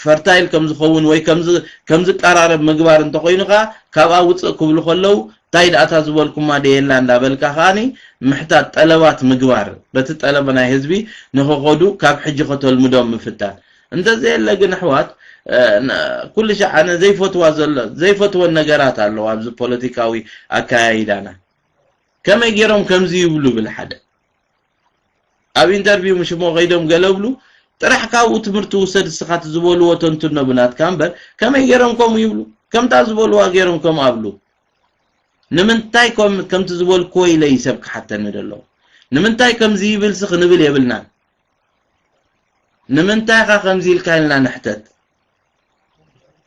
ፈርታይል ከም ዝኸውን ወይ ከም ዝቀራረብ ምግባር እንተኾይኑ ከኣ ካብኣ ውፅእ ክብሉ ከለዉ እንታይ ደኣታ ዝበልኩማ ደየላ እንዳበልካ ከኣኒ ምሕታት ጠለባት ምግባር በቲ ጠለብ ናይ ህዝቢ ንኸኸዱ ካብ ሕጂ ከተልምዶም ምፍታን። እንተዘየለ ግን ኣሕዋት ኩሉ ሻዕ ኣነ ዘይፈትዋ ዘሎ ዘይፈትወን ነገራት ኣለዋ ኣብዚ ፖለቲካዊ ኣካያይዳና። ከመይ ገይሮም ከምዚ ይብሉ ብል ሓደ ኣብ ኢንተርቪው ምሽሞ ከይዶም ገለብሉ ጥራሕ ካብኡ ትምህርቲ ውሰድ እስኻት ዝበልዎ ተንትኖ ብናትካ እምበር ከመይ ገይሮም ከምኡ ይብሉ ከምታ ዝበልዋ ገይሮም ከምኡ ኣብሉ ንምንታይ ከምቲ ዝበልክዎ ኢለ እዩ ሰብ ክሓተኒ ደለዎ ንምንታይ ከምዚ ይብል ሲ ክንብል የብልናን ንምንታይ ኻ ከምዚ ኢልካ ኢልና ንሕተት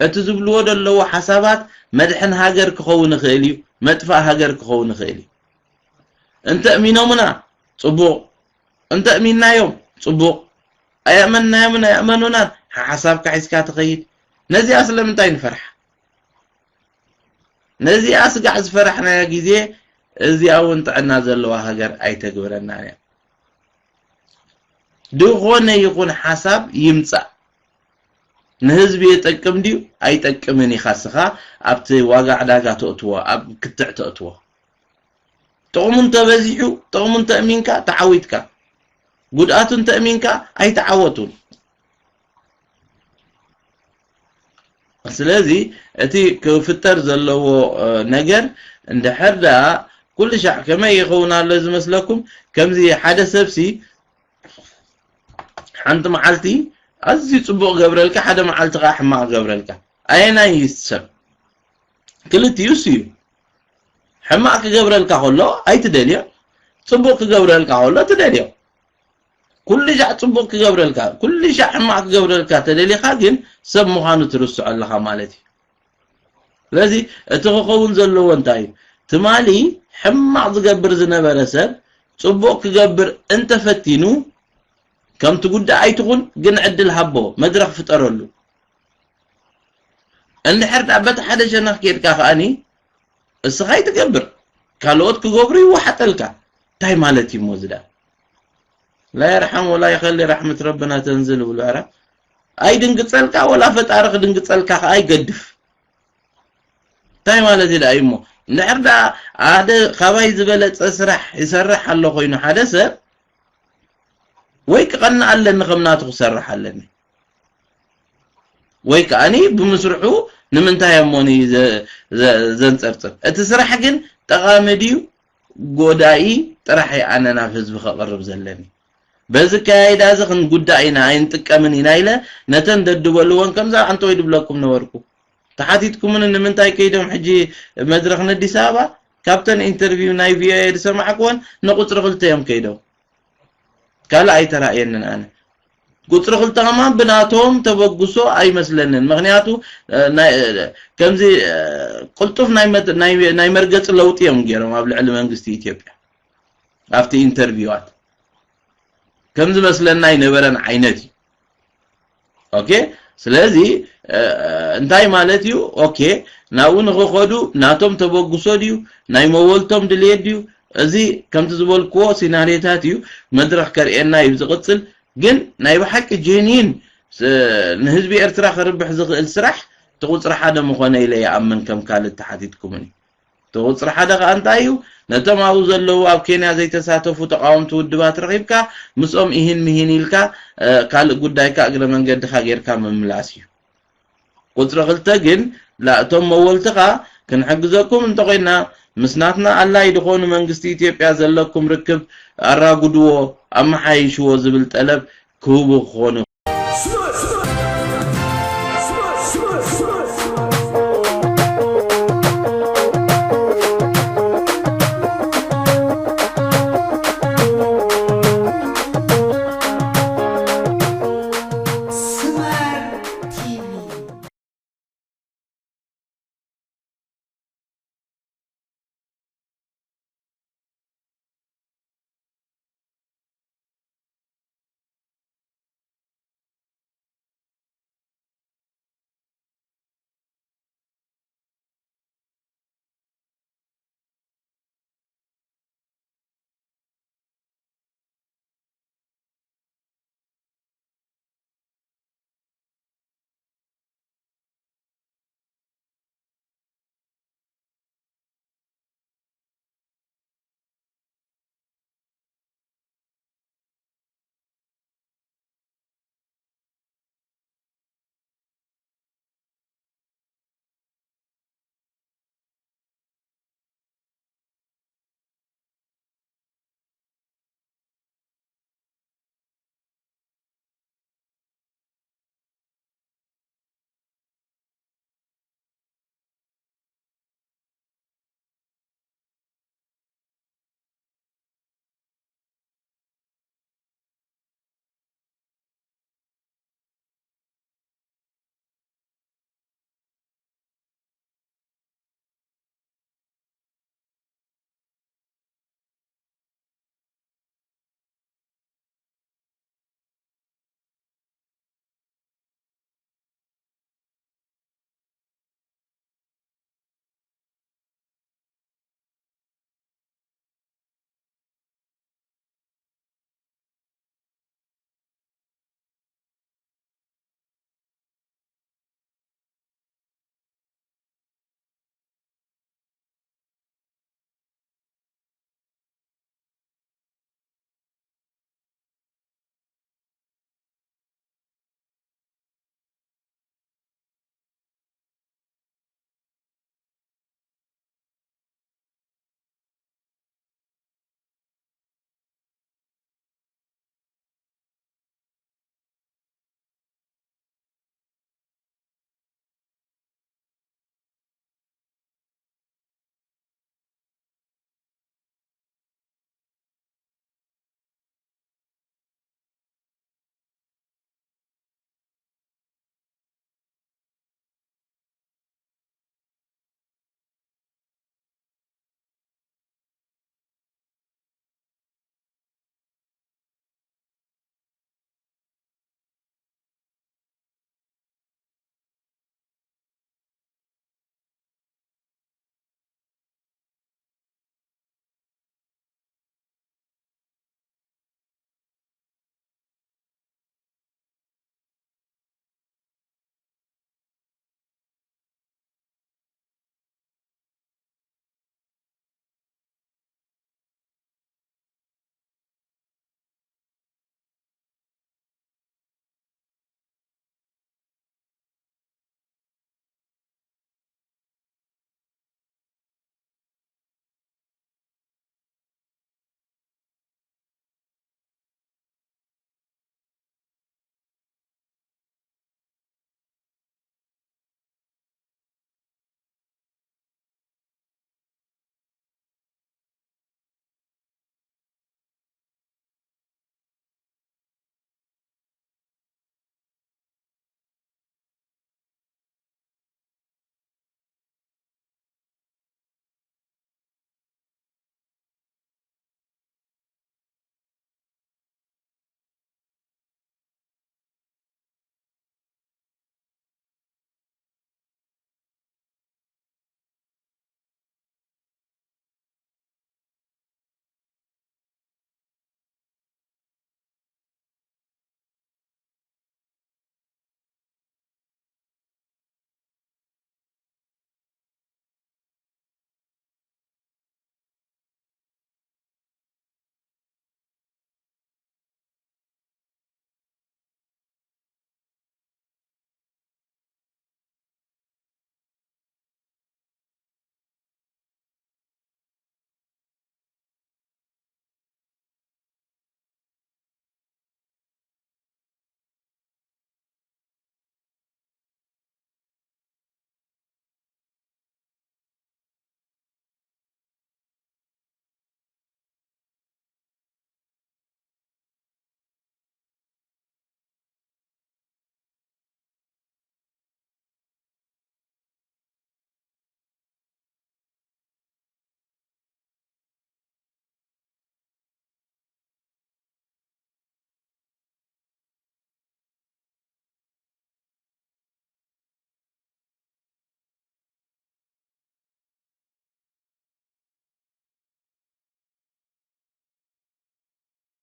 እቲ ዝብልዎ ደለዎ ሓሳባት መድሕን ሃገር ክኸውን ይኽእል እዩ መጥፋእ ሃገር ክኸውን ይኽእል እዩ እንተ እሚኖምና ጽቡቕ እንተ እሚናዮም ጽቡቕ ኣየእመንናዮምን ኣየእመኑናን ሓሓሳብካ ሒዝካ ትኸይድ ነዚኣ ስለምንታይ ንፈርሓ ነዚኣ ስጋዕ ዝፈራሕናያ ግዜ እዚኣ እውን ጥዕና ዘለዋ ሃገር ኣይተግብረናን እያ። ዝኾነ ይኹን ሓሳብ ይምጻእ ንህዝቢ የጠቅም ድዩ ኣይጠቅምን ኢኻ ስኻ ኣብቲ ዋጋ ዕዳጋ ተእትዎ ኣብ ክትዕ ተእትዎ ጥቕሙ እንተበዚሑ ጥቕሙ እንተእሚንካ ተዓዊትካ ጉድኣቱ እንተእሚንካ ኣይተዓወቱን ስለዚ እቲ ክፍጠር ዘለዎ ነገር እንድሕር ደኣ ኩሉ ሻዕ ከመይ ይኸውን ኣሎ ዝመስለኩም ከምዚ ሓደ ሰብሲ ሓንቲ መዓልቲ ኣዝዩ ጽቡቕ ገብረልካ ሓደ መዓልቲ ከኣ ሕማቕ ገብረልካ ኣየናይ ይሰብ ክልቲዩስ እዩ ሕማቕ ክገብረልካ ከሎ ኣይትደልዮ ጽቡቕ ክገብረልካ ከሎ ትደልዮ ኩሉ ሻዕ ጽቡቕ ክገብረልካ ኩሉ ሻዕ ሕማቕ ክገብረልካ ተደሊኻ ግን ሰብ ምዃኑ ትርስዖ ኣለኻ ማለት እዩ ስለዚ እቲ ክኸውን ዘለዎ እንታይ እዩ ትማሊ ሕማቕ ዝገብር ዝነበረ ሰብ ጽቡቕ ክገብር እንተፈቲኑ ከምቲ ጉዳይ ኣይትኹን ግን ዕድል ሃቦ መድረኽ ፍጠረሉ እንድሕር ዳ በቲ ሓደ ሸነኽ ኬድካ ከኣኒ እስኻ ይትገብር ካልኦት ክገብሩ ይወሓጠልካ እንታይ ማለት እዩ ሞ ዝዳ لا يرحم ولا يخلي رحمة ربنا تنزل ብሉ ኧረ ኣይድንግጸልካ ወላ ፈጣሪ ክድንግጸልካ ከኣ ይገድፍ እንታይ ማለት እዩ ደኣ እሞ እንድሕር ደኣ ሓደ ካባይ ዝበለጸ ስራሕ ይሰርሕ ኣሎ ኮይኑ ሓደ ሰብ ወይ ክቐንእ ኣለኒ ከም ናቱ ክሰርሕ ኣለኒ ወይ ከኣኒ ብምስርሑ ንምንታይ እሞኒ ዘንጸርጽር እቲ ስራሕ ግን ጠቓሚ ድዩ ጎዳኢ ጥራሕ ኣነ ናብ ህዝቢ ከቕርብ ዘለኒ በዚ ከያይዳ እዚ ክንጉዳእ ኢና ኣይንጥቀምን ኢና ኢለ ነተን ደድበልወን ከምዛ ኣንተ ወይ ድብለኩም ነበርኩ ተሓቲትኩምኒ ንምንታይ ከይዶም ሕጂ መድረኽ ነዲስ ኣበባ ካብተን ኢንተርቪው ናይ ቪኦኤ ዝሰማዕክወን ንቁፅሪ ክልተ እዮም ከይዶም ካልእ ኣይተራእየንን ኣነ ቁፅሪ ክልተ ከማን ብናቶም ተበግሶ ኣይመስለንን ምክንያቱ ከምዚ ቅልጡፍ ናይ መርገፂ ለውጢ እዮም ገይሮም ኣብ ልዕሊ መንግስቲ ኢትዮጵያ ኣብቲ ኢንተርቪዋት ከም ዝመስለና ኣይነበረን ዓይነት እዩ ኦኬ ስለዚ እንታይ ማለት እዩ ኦኬ ናብኡ ንኽኸዱ ናቶም ተበግሶ ድዩ ናይ መወልቶም ድልየት ድዩ እዚ ከምቲ ዝበልክዎ ሲናሪዮታት እዩ መድረኽ ከርእየና እዩ ዝቕፅል ግን ናይ ብሓቂ ጀኒን ንህዝቢ ኤርትራ ከርብሕ ዝኽእል ስራሕ እቲ ቁፅሪ ሓደ ምኾነ ኢለ ይኣምን ከም ካልእ ተሓቲትኩምኒ እቲ ቁፅሪ ሓደ ከዓ እንታይ እዩ ነቶም ኣብኡ ዘለዉ ኣብ ኬንያ ዘይተሳተፉ ተቃወምቲ ውድባት ረኺብካ ምስኦም ኢሂን ምሂን ኢልካ ካልእ ጉዳይካ እግረ መንገድኻ ጌርካ ምምላስ እዩ ቁፅሪ ክልተ ግን ላእቶም መወልትኻ ክንሕግዘኩም እንተኾይና ምስ ናትና ኣላይ ዝኾኑ መንግስቲ ኢትዮጵያ ዘለኩም ርክብ ኣራጉድዎ ኣመሓይሽዎ ዝብል ጠለብ ክህቡ ክኾኑ